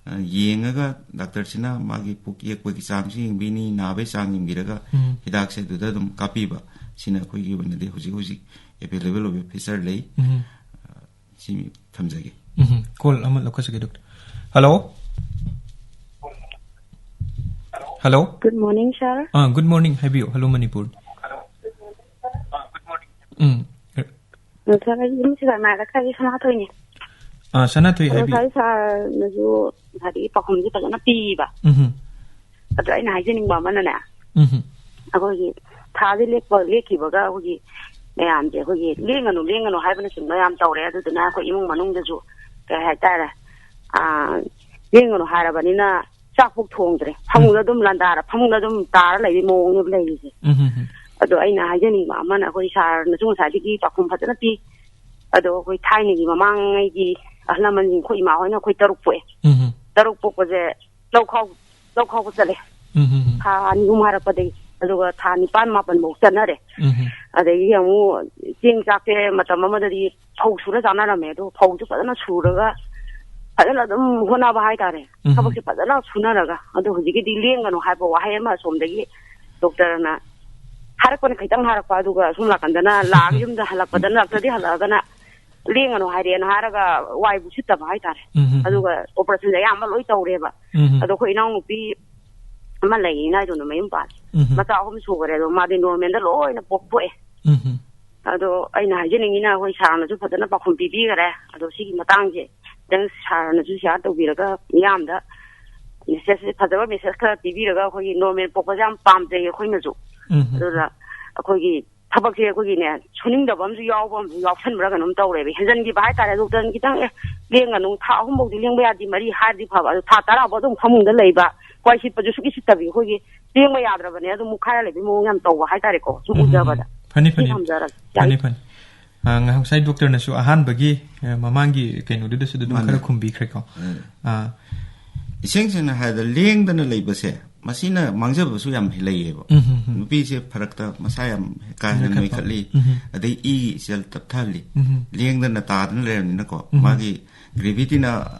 ꯑ, ꯌꯦꯡꯉꯒ ꯗꯥꯛꯇꯔꯁꯤꯅ ꯃꯥꯒꯤ ꯄꯨꯛ ꯌꯦꯛꯄꯒꯤ ꯆꯥꯡꯁꯨ ꯌꯦꯡꯕꯤꯅꯤ, ꯅꯥꯕꯒꯤ ꯆꯥꯡ ꯌꯦꯡꯕꯤꯔꯒ ꯎꯝ꯫ ꯍꯤꯗꯥꯛꯁꯦ ꯑꯗꯨꯗ ꯑꯗꯨꯝ ꯀꯥꯞꯄꯤꯕ꯫ ꯁꯤꯅ ꯑꯩꯈꯣꯏꯒꯤ ꯑꯣꯏꯅꯗꯤ ꯍꯧꯖꯤꯛ ꯍꯧꯖꯤꯛ available ꯑꯣꯏꯕ feature ꯂꯩ꯫ ꯎꯝ꯫ ꯑ, ꯁꯤ ꯊꯝꯖꯒꯦ꯫ ꯎꯝ꯫ Call ꯑꯃ ꯂꯧꯈꯠꯆꯒꯦ, doctor꯫ Hello? Hello? Good morning, sir. ꯑꯥ, good morning. ꯍꯥꯏꯕꯤꯌꯨ꯫ Hello, ꯃꯅꯤꯄꯨꯔ꯫ ꯎꯝ꯫ Sir, ꯑꯩ ꯌꯨꯝ ꯁꯤꯗ ꯅꯥꯏꯔꯛ ꯀꯥꯏꯒꯤ ꯁꯅꯥꯊꯣꯏꯅꯦ꯫ ꯑꯥ, ꯁꯅꯥꯊꯣꯏ, ꯑꯗꯣ ꯍꯥꯏꯕꯤꯌꯨ꯫ Sir, sirꯅꯁꯨ ꯉꯁꯥꯏꯒꯤ ꯄꯥꯎꯈꯨꯝꯁꯦ ꯐꯖꯅ ꯄꯤꯕ꯫ ꯎꯝ꯫ ꯑꯗꯣ ꯑꯩꯅ ꯍꯥꯏꯖꯅꯤꯡꯕ ꯑꯃꯅꯅꯦ, ꯎꯝ꯫ ꯑꯩꯈꯣꯏꯒꯤ ꯊꯥꯁꯦ ꯂꯦꯛꯄ, ꯂꯦꯛꯈꯤꯕꯒ ꯑꯩꯈꯣꯏꯒꯤ ꯃꯌꯥꯝꯁꯦ ꯑꯩꯈꯣꯏꯒꯤ ꯂꯦꯡꯒꯅꯨ, ꯂꯦꯡꯒꯅꯨ ꯍꯥꯏꯕꯅꯆꯤꯡꯕ ꯌꯥꯝ ꯇꯧꯔꯦ꯫ ꯑꯗꯨꯗꯨꯅ ꯑꯩꯈꯣꯏ ꯏꯃꯨꯡ ꯃꯅꯨꯡꯗꯁꯨ, ꯀꯩ ꯍꯥꯏꯇꯥꯔꯦ, ꯑ, ꯂꯦꯡꯒꯅꯨ ꯍꯥꯏꯔꯕꯅꯤꯅ ꯆꯥꯛꯐꯥꯎ ꯊꯣꯡꯗ꯭ꯔꯦ, ꯐꯃꯨꯡꯗ ꯑꯗꯨꯝ ꯂꯥꯟꯗꯥꯔ, ꯐꯃꯨꯡꯗ ꯑꯗꯨꯝ ꯇꯥꯔ ꯂꯩꯕꯒꯤ ꯃꯑꯣꯡꯅꯦꯕ ꯂꯩꯔꯤꯁꯦ꯫ ꯎꯝ, ꯎꯝ, ꯎꯝ꯫ ꯑꯗꯣ ꯑꯩꯅ ꯍꯥꯏꯖꯅꯤꯡꯕ ꯑꯃꯅ, ꯑꯩꯈꯣꯏ ꯁꯥꯔꯅꯁꯨ ꯉꯁꯥꯏꯗꯒꯤ ꯄꯥꯎꯈꯨꯝ ꯐꯖꯅ ꯄꯤ꯫ ꯑꯗꯣ ꯑꯩꯈꯣꯏ ꯊꯥꯏꯅꯒꯤ ꯃꯃꯥꯡꯉꯩꯒꯤ ꯑꯍꯜ ꯂꯃꯟꯁꯤꯡ, ꯑꯩꯈꯣꯏ ꯏꯃꯥ ꯍꯣꯏꯅ ꯑꯩꯈꯣꯏ ꯇꯔꯨꯛ ꯄꯣꯛꯑꯦ꯫ ꯎꯝ, ꯎꯝ꯫ ꯇꯔꯨꯛ ꯄꯣꯛꯄꯁꯦ ꯂꯧ ꯈꯥꯎ-, ꯂꯧ ꯈꯥꯎꯕ ꯆꯠꯂꯦ꯫ ꯎꯝ, ꯎꯝ, ꯎꯝ꯫ ꯊꯥ ꯑꯅꯤ ꯑꯍꯨꯝ ꯍꯥꯏꯔꯛꯄꯗꯒꯤ꯫ ꯑꯗꯨꯒ ꯊꯥ ꯅꯤꯄꯥꯟ ꯃꯥꯄꯟꯐꯧ ꯆꯠꯅꯔꯦ꯫ ꯎꯝ, ꯎꯝ꯫ ꯑꯗꯒꯤ ꯑꯃꯨꯛ ꯆꯦꯡ ꯆꯥꯛꯁꯦ ꯃꯇꯝ ꯑꯃꯗꯗꯤ ꯐꯧ ꯁꯨꯔ ꯆꯥꯅꯔꯝꯃꯦ꯫ ꯑꯗꯣ ꯐꯧꯁꯨ ꯐꯖꯅ ꯁꯨꯔꯒ ꯐꯖꯅ ꯑꯗꯨꯝ ꯍꯣꯠꯅꯕ ꯍꯥꯏꯇꯥꯔꯦ꯫ ꯎꯝ, ꯎꯝ꯫ ꯊꯕꯛꯁꯦ ꯐꯖꯅ ꯁꯨꯅꯔꯒ꯫ ꯑꯗꯣ ꯍꯧꯖꯤꯛꯀꯤꯗꯤ ꯂꯦꯡꯒꯅꯨ ꯍꯥꯏꯕ ꯋꯥꯍꯩ ꯑꯃ ꯑꯁꯣꯝꯗꯒꯤ ꯗꯣꯛꯇꯔꯅ ꯍꯥꯏꯔꯛꯄꯅ ꯈꯤꯇꯪ ꯍꯥꯏꯔꯛꯄ, ꯑꯗꯨꯒ ꯁꯣꯝ ꯅꯥꯀꯟꯗꯅ ꯂꯥꯛꯑꯒ ꯌꯨꯝꯗ ꯍꯜꯂꯛꯄꯗꯅ, ꯗꯥꯛꯇꯔꯗꯤ ꯍꯜꯂꯛꯑꯒꯅ ꯂꯦꯡꯒꯅꯨ ꯍꯥꯏꯔꯛꯑꯦꯅ ꯍꯥꯏꯔꯒ ꯋꯥꯏꯕꯨ ꯁꯤꯠꯇꯕ ꯍꯥꯏꯇꯥꯔꯦ꯫ ꯎꯝ, ꯎꯝ, ꯎꯝ꯫ ꯑꯗꯨꯒ ꯑꯣꯄꯔꯦꯁꯟꯁꯦ ꯑꯌꯥꯝꯕ ꯂꯣꯏ ꯇꯧꯔꯦꯕ꯫ ꯎꯝ, ꯎꯝ꯫ ꯑꯗꯣ ꯑꯩꯈꯣꯏ ꯏꯅꯥꯎꯅꯨꯄꯤ ꯑꯃ ꯂꯩꯌꯦ, ꯏꯅꯥꯏꯗꯣꯟꯗ ꯃꯌꯨꯝ ꯄꯥꯜꯂꯦ꯫ ꯎꯝ, ꯎꯝ꯫ ꯃꯆꯥ ꯑꯍꯨꯝ ꯁꯨꯈꯔꯦ, ꯑꯗꯣ ꯃꯥꯗꯤ ꯅꯣꯔꯃꯦꯜꯗ ꯂꯣꯏꯅ ꯄꯣꯛꯊꯣꯛꯑꯦ꯫ ꯎꯝ, ꯎꯝ꯫ ꯑꯗꯣ ꯑꯩꯅ ꯍꯥꯏꯖꯅꯤꯡꯉꯤꯅ, ꯑꯩꯈꯣꯏ ꯁꯥꯔꯅꯁꯨ ꯐꯖꯅ ꯄꯥꯎꯈꯨꯝ ꯄꯤꯕꯤꯈꯔꯦ꯫ ꯑꯗꯣ ꯁꯤꯒꯤ ꯃꯇꯥꯡꯁꯦ ꯈꯤꯇꯪ ꯁꯥꯔꯅꯁꯨ ꯁꯤꯌꯥꯔ ꯇꯧꯕꯤꯔꯒ, ꯃꯤꯌꯥꯝꯗ ꯃꯦꯁꯦꯖ, ꯐꯖꯕ ꯃꯦꯁꯦꯖ ꯈꯔ ꯄꯤꯕꯤꯔꯒ, ꯑꯩꯈꯣꯏꯒꯤ ꯅꯣꯔꯃꯦꯜ ꯄꯣꯛꯄꯁꯦ ꯌꯥꯝ ꯄꯥꯝꯖꯩ ꯑꯩꯈꯣꯏꯅꯁꯨ꯫ ꯎꯝ, ꯎꯝ꯫ ꯑꯗꯨꯅ ꯑꯩꯈꯣꯏꯒꯤ ꯊꯕꯛꯁꯦ ꯑꯩꯈꯣꯏꯒꯤꯅꯦ, ꯁꯨꯅꯤꯡꯗꯕ ꯑꯃꯁꯨ ꯌꯥꯎꯕ ꯑꯃꯁꯨ ꯌꯥꯎꯁꯟꯕ꯭ꯔꯥ ꯀꯩꯅꯣꯝ ꯇꯧꯔꯦꯕ, ꯍꯦꯟꯖꯟꯈꯤꯕ ꯍꯥꯏꯇꯥꯔꯦ꯫ ꯗꯣꯛꯇꯔꯅ ꯈꯤꯇꯪ, "ꯑꯦ, ꯂꯦꯡꯒꯅꯨ, ꯊꯥ ꯑꯍꯨꯝ ꯐꯥꯎꯗꯤ ꯂꯦꯡꯕ ꯌꯥꯗꯦ, ꯃꯔꯤ ꯍꯥꯏꯔꯗꯤ ꯐꯕ, ꯑꯗꯣ ꯊꯥ ꯇꯔꯥ ꯐꯥꯎ ꯑꯗꯨꯝ ꯐꯃꯨꯡꯗ ꯂꯩꯕ, ꯋꯥꯏ ꯁꯤꯠꯄꯁꯨ ꯁꯨꯛꯁꯤ ꯁꯤꯠꯇꯕꯤ, ꯑꯩꯈꯣꯏꯒꯤ ꯂꯦꯡꯕ ꯌꯥꯗ꯭ꯔꯕꯅꯦ", ꯑꯗꯨꯝ ꯃꯨꯛꯈꯥꯏꯔ ꯂꯩꯕꯒꯤ ꯃꯑꯣꯡ ꯌꯥꯝ ꯇꯧꯕ ꯍꯥꯏꯇꯥꯔꯦꯀꯣ, ꯁꯨꯝ ꯎꯝ, ꯎꯝ, ꯎꯖꯕꯗ꯫ ꯎꯝ꯫ ꯐꯅꯤ, ꯁꯤ ꯐꯅꯤ꯫ ꯊꯝꯖꯔꯒꯦ꯫ ꯐꯅꯤ, ꯐꯅꯤ꯫ ꯑ, ꯉꯥꯏꯍꯥꯛ ꯉꯁꯥꯏ ꯗꯣꯛꯇꯔꯅꯁꯨ ꯑꯍꯥꯟꯕꯒꯤ, ꯑ, ꯃꯃꯥꯡꯒꯤ ꯀꯩꯅꯣꯗꯨꯗꯁꯨ ꯑꯗꯨꯝ ꯃꯥꯅꯦ꯫ ꯈꯔ ꯈꯨꯝꯕꯤꯈ꯭ꯔꯦꯀꯣ꯫ ꯎꯝ꯫ ꯑ, ꯏꯁꯦꯡ ꯁꯦꯡꯅ ꯍꯥꯏꯔꯕꯗ, ꯂꯦꯡꯗꯅ ꯂꯩꯕꯁꯦ, ꯃꯁꯤꯅ ꯃꯥꯡꯖꯕꯁꯨ ꯌꯥꯝ ꯂꯩꯌꯦꯕ꯫ ꯎꯝ, ꯎꯝ, ꯎꯝ꯫ ꯅꯨꯄꯤꯁꯦ ꯐꯔꯛꯇ ꯃꯁꯥ ꯌꯥꯝ ꯀꯥ ꯍꯦꯟꯅ ꯅꯣꯏꯈꯠꯄ꯫ ꯅꯣꯏꯈꯠꯂꯤ, ꯎꯝ, ꯎꯝ꯫ ꯑꯗꯩ ꯏ ꯏꯆꯦꯜ ꯇꯞꯊꯍꯜꯂꯤ꯫ ꯎꯝ, ꯎꯝ꯫ ꯂꯦꯡꯗꯅ ꯇꯥꯗꯅ ꯂꯩꯔꯕꯅꯤꯅꯀꯣ, ꯎꯝ, ꯎꯝ꯫ ꯃꯥꯒꯤ ꯒ꯭ꯔꯦꯚꯤꯇꯤꯅ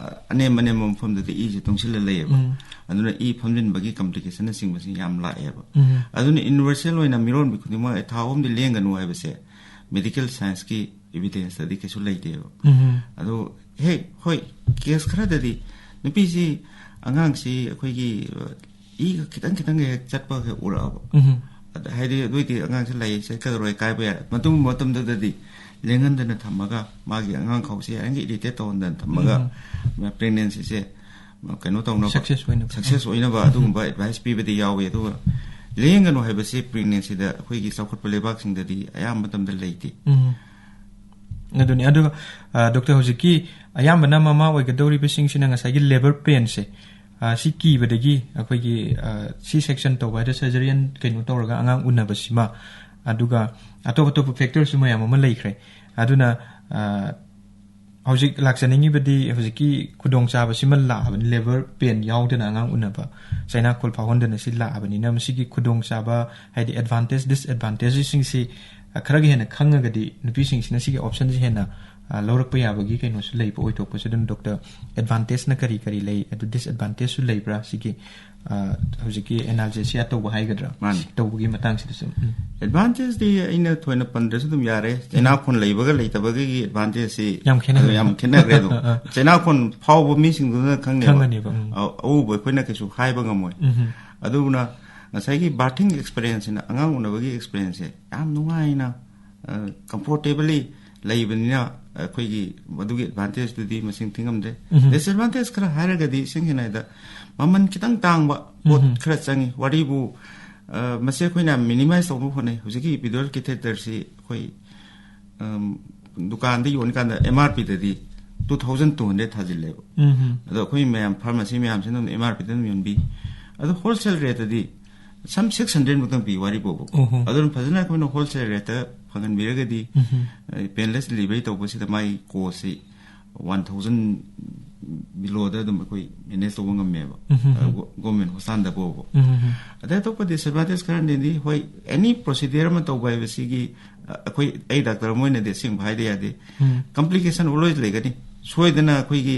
ꯑꯅꯦꯝ ꯑꯅꯦꯝꯕ ꯃꯐꯝꯗꯨꯗ ꯏꯁꯦ ꯇꯨꯡꯁꯤꯜꯂ ꯂꯩꯌꯦꯕ꯫ ꯎꯝ꯫ ꯑꯗꯨꯅ ꯏ ꯐꯝꯖꯤꯟꯕꯒꯤ ꯀꯝꯄ꯭ꯂꯤꯀꯦꯁꯟꯅꯆꯤꯡꯕꯁꯤ ꯌꯥꯝ ꯂꯥꯛꯑꯦꯕ꯫ ꯎꯝ꯫ ꯑꯗꯨꯅ ꯌꯨꯅꯤꯚꯔꯁꯦꯜ ꯑꯣꯏꯅ ꯃꯤꯔꯣꯟꯕ ꯈꯨꯗꯤꯡꯃꯛ ꯊꯥ ꯑꯍꯨꯝꯗꯤ ꯂꯦꯡꯒꯅꯨ ꯍꯥꯏꯕꯁꯦ ꯃꯦꯗꯤꯀꯦꯜ ꯁꯥꯏꯟꯁꯀꯤ ꯏꯚꯤꯗꯦꯟꯁꯇꯗꯤ ꯀꯩꯁꯨ ꯂꯩꯇꯦꯕ꯫ ꯎꯝ꯫ ꯑꯗꯣ ꯍꯦꯛ, ꯍꯣꯏ, ꯀꯦꯁ ꯈꯔꯗꯗꯤ ꯅꯨꯄꯤꯁꯤ, ꯑꯉꯥꯡꯁꯤ ꯑꯩꯈꯣꯏꯒꯤ, ꯑ, ꯏꯒ ꯈꯤꯇꯪ ꯈꯤꯇꯪꯒ ꯍꯦꯛ ꯆꯠꯄꯒ ꯍꯦꯛ ꯎꯔꯛꯑꯕ꯫ ꯎꯝ꯫ ꯑꯗ ꯍꯥꯏꯗꯤ ꯑꯗꯨꯏꯗꯤ ꯑꯉꯥꯡꯁꯦ ꯂꯩ, ꯆꯠꯀꯗꯧꯔꯣꯏ, ꯀꯥꯏꯕ ꯌꯥꯔꯦ꯫ ꯃꯇꯨꯡ ꯃꯇꯝꯗꯨꯗꯗꯤ ꯂꯦꯡꯍꯟꯗꯅ ꯊꯝꯃꯒ ꯃꯥꯒꯤ ꯑꯉꯥꯡ ꯈꯧꯁꯦ ꯌꯥꯔꯤꯉꯩ ꯏꯔꯤꯇꯦꯠ ꯇꯧꯍꯟꯗꯅ ꯊꯝꯃꯒ ꯎꯝ꯫ ꯄ꯭ꯔꯦꯒꯅꯦꯟꯁꯤꯁꯦ ꯀꯩꯅꯣ ꯇꯧꯅꯕ, ꯁꯛꯁꯦꯁ ꯑꯣꯏꯅꯕ꯫ ꯁꯛꯁꯦꯁ ꯑꯣꯏꯅꯕ ꯎꯝ꯫ ꯑꯗꯨꯒꯨꯝꯕ ꯑꯦꯗꯚꯥꯏꯁ ꯄꯤꯕꯗꯤ ꯌꯥꯎꯏ꯫ ꯑꯗꯨꯒ ꯂꯦꯡꯒꯅꯨ ꯍꯥꯏꯕꯁꯤ ꯄ꯭ꯔꯦꯒꯅꯦꯟꯁꯤꯗ ꯑꯩꯈꯣꯏꯒꯤ ꯆꯥꯎꯈꯠꯄ ꯂꯩꯕꯥꯛꯁꯤꯡꯗꯗꯤ ꯑꯌꯥꯝꯕ ꯃꯇꯝꯗ ꯂꯩꯇꯦ꯫ ꯎꯝ꯫ ꯑꯗꯨꯅꯤ꯫ ꯑꯗꯨꯒ, ꯑ, ꯗꯣꯛꯇꯔ, ꯍꯧꯖꯤꯛꯀꯤ ꯑꯌꯥꯝꯕꯅ ꯃꯃꯥ ꯑꯣꯏꯒꯗꯧꯔꯤꯕꯁꯤꯡꯁꯤꯅ ꯉꯁꯥꯏꯒꯤ ꯂꯦꯕꯔ ꯄꯦꯟꯁꯦ, ꯑ, ꯁꯤ ꯀꯤꯕꯗꯒꯤ ꯑꯩꯈꯣꯏꯒꯤ, ꯑ, ꯁꯤ ꯁꯦꯛꯁꯟ ꯇꯧꯕ ꯍꯥꯏꯗ, ꯁꯔꯖꯔꯤꯌꯟ ꯀꯩꯅꯣ ꯇꯧꯔꯒ ꯑꯉꯥꯡ ꯎꯅꯕꯁꯤꯃ, ꯑꯗꯨꯒ ꯑꯇꯣꯞ ꯑꯇꯣꯞꯄ ꯐꯦꯛꯇꯔꯁꯨ ꯃꯌꯥꯝ ꯑꯃ ꯂꯩꯈ꯭ꯔꯦ꯫ ꯑꯗꯨꯅ, ꯑ, ꯍꯧꯖꯤꯛ ꯂꯥꯛꯆꯅꯤꯡꯉꯤꯕꯗꯤ ꯍꯧꯖꯤꯛꯀꯤ ꯈꯨꯗꯣꯡꯆꯥꯕꯁꯤꯃ ꯂꯥꯛꯑꯕꯅꯤ, ꯂꯦꯕꯔ ꯄꯦꯟ ꯌꯥꯎꯗꯅ ꯑꯉꯥꯡ ꯎꯅꯕ, ꯆꯩꯅꯥꯈꯣꯜ ꯐꯥꯎꯍꯟꯗꯅ ꯁꯤ ꯂꯥꯛꯑꯕꯅꯤꯅ, ꯃꯁꯤꯒꯤ ꯈꯨꯗꯣꯡꯆꯥꯕ, ꯍꯥꯏꯗꯤ ꯑꯦꯗꯚꯥꯟꯇꯦꯖ, ꯗꯤꯁꯑꯦꯗꯚꯥꯟꯇꯦꯖꯁꯤꯡꯁꯤ, ꯑ, ꯈꯔꯒ ꯍꯦꯟꯅ ꯈꯪꯉꯒꯗꯤ ꯅꯨꯄꯤꯁꯤꯡꯁꯤꯅ ꯁꯤꯒꯤ ꯑꯣꯞꯁꯟꯁꯤ ꯍꯦꯟꯅ, ꯑ, ꯂꯧꯔꯛꯄ ꯌꯥꯕꯒꯤ ꯀꯩꯅꯣꯁꯨ ꯂꯩꯕ ꯑꯣꯏꯊꯣꯛꯄꯁꯨ ꯑꯗꯨꯝ꯫ ꯗꯣꯛꯇꯔ, ꯑꯦꯗꯚꯥꯟꯇꯦꯖꯅ ꯀꯔꯤ ꯀꯔꯤ ꯂꯩ, ꯑꯗꯨ ꯗꯤꯁꯑꯦꯗꯚꯥꯟꯇꯦꯖꯁꯨ ꯂꯩꯕ꯭ꯔꯥ ꯁꯤꯒꯤ, ꯑ, ꯍꯧꯖꯤꯛꯀꯤ ꯑꯦꯅꯥꯜꯖꯦꯁꯤꯌꯥ ꯇꯧꯕ ꯍꯥꯏꯒꯗ꯭ꯔꯥ? ꯃꯥꯅꯤ꯫ ꯁꯤ ꯇꯧꯕꯒꯤ ꯃꯇꯥꯡꯁꯤꯗꯁꯨ꯫ ꯎꯝ꯫ ꯑꯦꯗꯚꯥꯟꯇꯦꯖꯇꯤ ꯑꯩꯅ ꯊꯣꯏꯅ ꯄꯟꯗ꯭ꯔꯁꯨ ꯑꯗꯨꯝ ꯌꯥꯔꯦ꯫ ꯆꯩꯅꯥꯈꯣꯟ ꯂꯩꯕꯒ ꯂꯩꯇꯕꯒꯤ ꯑꯦꯗꯚꯥꯟꯇꯦꯖꯁꯤ ꯌꯥꯝ ꯈꯦꯠꯅꯈ꯭ꯔꯦ꯫ ꯌꯥꯝ ꯈꯦꯠꯅꯈ꯭ꯔꯦ ꯑꯗꯣ꯫ ꯑꯥ, ꯑꯥ꯫ ꯆꯩꯅꯥꯈꯣꯟ ꯐꯥꯎꯕ ꯃꯤꯁꯤꯡꯗꯨꯅ ꯈꯪꯅꯦꯕ꯫ ꯈꯪꯒꯅꯦꯕ, ꯎꯝ꯫ ꯑ-, ꯑꯎꯕ ꯑꯩꯈꯣꯏꯅ ꯀꯩꯁꯨ ꯍꯥꯏꯕ ꯉꯝꯃꯣꯏ꯫ ꯎꯝ꯫ ꯑꯗꯨꯅ ꯉꯁꯥꯏꯒꯤ ꯕꯥꯔꯊꯤꯡ ꯑꯦꯛꯁꯄꯤꯔꯤꯌꯦꯟꯁꯁꯤꯅ, ꯑꯉꯥꯡ ꯎꯅꯕꯒꯤ ꯑꯦꯛꯁꯄꯤꯔꯤꯌꯦꯟꯁꯁꯦ ꯌꯥꯝ ꯅꯨꯡꯉꯥꯏꯅ, ꯑ, ꯀꯝꯐꯣꯔꯇꯦꯕꯂꯤ ꯂꯩꯕꯅꯤꯅ ꯑꯩꯈꯣꯏꯒꯤ ꯃꯗꯨꯒꯤ ꯑꯦꯗꯚꯥꯟꯇꯦꯖꯇꯨꯗꯤ ꯃꯁꯤꯡ ꯊꯤꯉꯝꯗ꯭ꯔꯦ꯫ ꯎꯝ꯫ ꯗꯤꯁꯑꯦꯗꯚꯥꯟꯇꯦꯖ ꯈꯔ ꯍꯥꯏꯔꯒꯗꯤ, ꯏꯁꯦꯡ ꯁꯦꯡꯅ ꯍꯥꯏꯗ, ꯃꯃꯜ ꯈꯤꯇꯪ ꯇꯥꯡꯕ ꯄꯣꯠ ꯎꯝ꯫ ꯈꯔ ꯆꯪꯉꯤ꯫ ꯋꯥꯔꯤꯕꯨ, ꯑ, ꯃꯁꯤ ꯑꯩꯈꯣꯏꯅ ꯃꯤꯅꯤꯃꯥꯏꯁ ꯇꯧꯅꯕ ꯍꯣꯠꯅꯩ꯫ ꯍꯧꯖꯤꯛꯀꯤ ꯏꯄꯤꯗꯨꯔꯦꯜ ꯀꯦꯊꯦꯇꯔꯁꯤ ꯑꯩꯈꯣꯏ, ꯑꯝ, ꯗꯨꯀꯥꯟꯗ ꯌꯣꯟꯀꯥꯟꯗ ꯑꯦꯝ ꯑꯥꯔ ꯄꯤꯗꯗꯤ two thousand two hundred ꯊꯥꯖꯤꯜꯂꯦꯕ꯫ ꯎꯝ꯫ ꯑꯗꯣ ꯑꯩꯈꯣꯏ ꯃꯌꯥꯝ, ꯐꯥꯔꯃꯥꯁꯤ ꯃꯌꯥꯝꯁꯤꯅ ꯑꯗꯨꯝ ꯑꯦꯝ ꯑꯥꯔ ꯄꯤꯗ ꯑꯗꯨꯝ ꯌꯣꯟꯕꯤ꯫ ꯑꯗꯣ ꯍꯣꯜꯁꯦꯜ ꯔꯦꯠꯇꯗꯤ some six hundred ꯃꯨꯛꯇꯪ ꯄꯤ, ꯋꯥꯔꯤ ꯄꯣꯕ꯫ ꯑꯣꯍꯣ꯫ ꯑꯗꯨꯅ ꯐꯖꯅ ꯑꯩꯈꯣꯏꯅ ꯍꯣꯜꯁꯦꯜ ꯔꯦꯠꯇ ꯐꯪꯍꯟꯕꯤꯔꯒꯗꯤ, ꯎꯝ꯫ ꯑ, ꯄꯦꯟꯂꯦꯁ ꯗꯤꯂꯤꯚꯔꯤ ꯇꯧꯕꯁꯤꯗ ꯃꯥꯒꯤ ꯀꯣꯁꯁꯤ one thousand below ꯗ ꯑꯗꯨꯝ ꯑꯩꯈꯣꯏ ꯃꯦꯅꯦꯖ ꯇꯧꯕ ꯉꯝꯃꯦꯕ꯫ ꯎꯝ꯫ ꯑ, ꯒꯣ-, ꯒꯣꯔꯃꯦꯟ ꯍꯣꯁꯇꯥꯟꯗ ꯐꯥꯎꯕ꯫ ꯎꯝ꯫ ꯑꯗꯩ ꯑꯇꯣꯞꯄ ꯗꯤꯁꯑꯦꯗꯚꯥꯟꯇꯦꯖ ꯈꯔꯅꯗꯤ, ꯍꯣꯏ, ꯑꯦꯅꯤ ꯄ꯭ꯔꯣꯁꯤꯗꯤꯌꯔ ꯑꯃ ꯇꯧꯕ ꯍꯥꯏꯕꯁꯤꯒꯤ, ꯑ, ꯑꯩꯈꯣꯏ, ꯑꯩ ꯗꯥꯛꯇꯔ ꯑꯃ ꯑꯣꯏꯅꯗꯤ ꯑꯁꯦꯡꯕ ꯍꯥꯏꯗ ꯌꯥꯗꯦ꯫ ꯎꯝ꯫ ꯀꯝꯄ꯭ꯂꯤꯀꯦꯁꯟ ꯑꯣꯜꯋꯦꯖ ꯂꯩꯒꯅꯤ꯫ ꯁꯣꯏꯗꯅ ꯑꯩꯈꯣꯏꯒꯤ,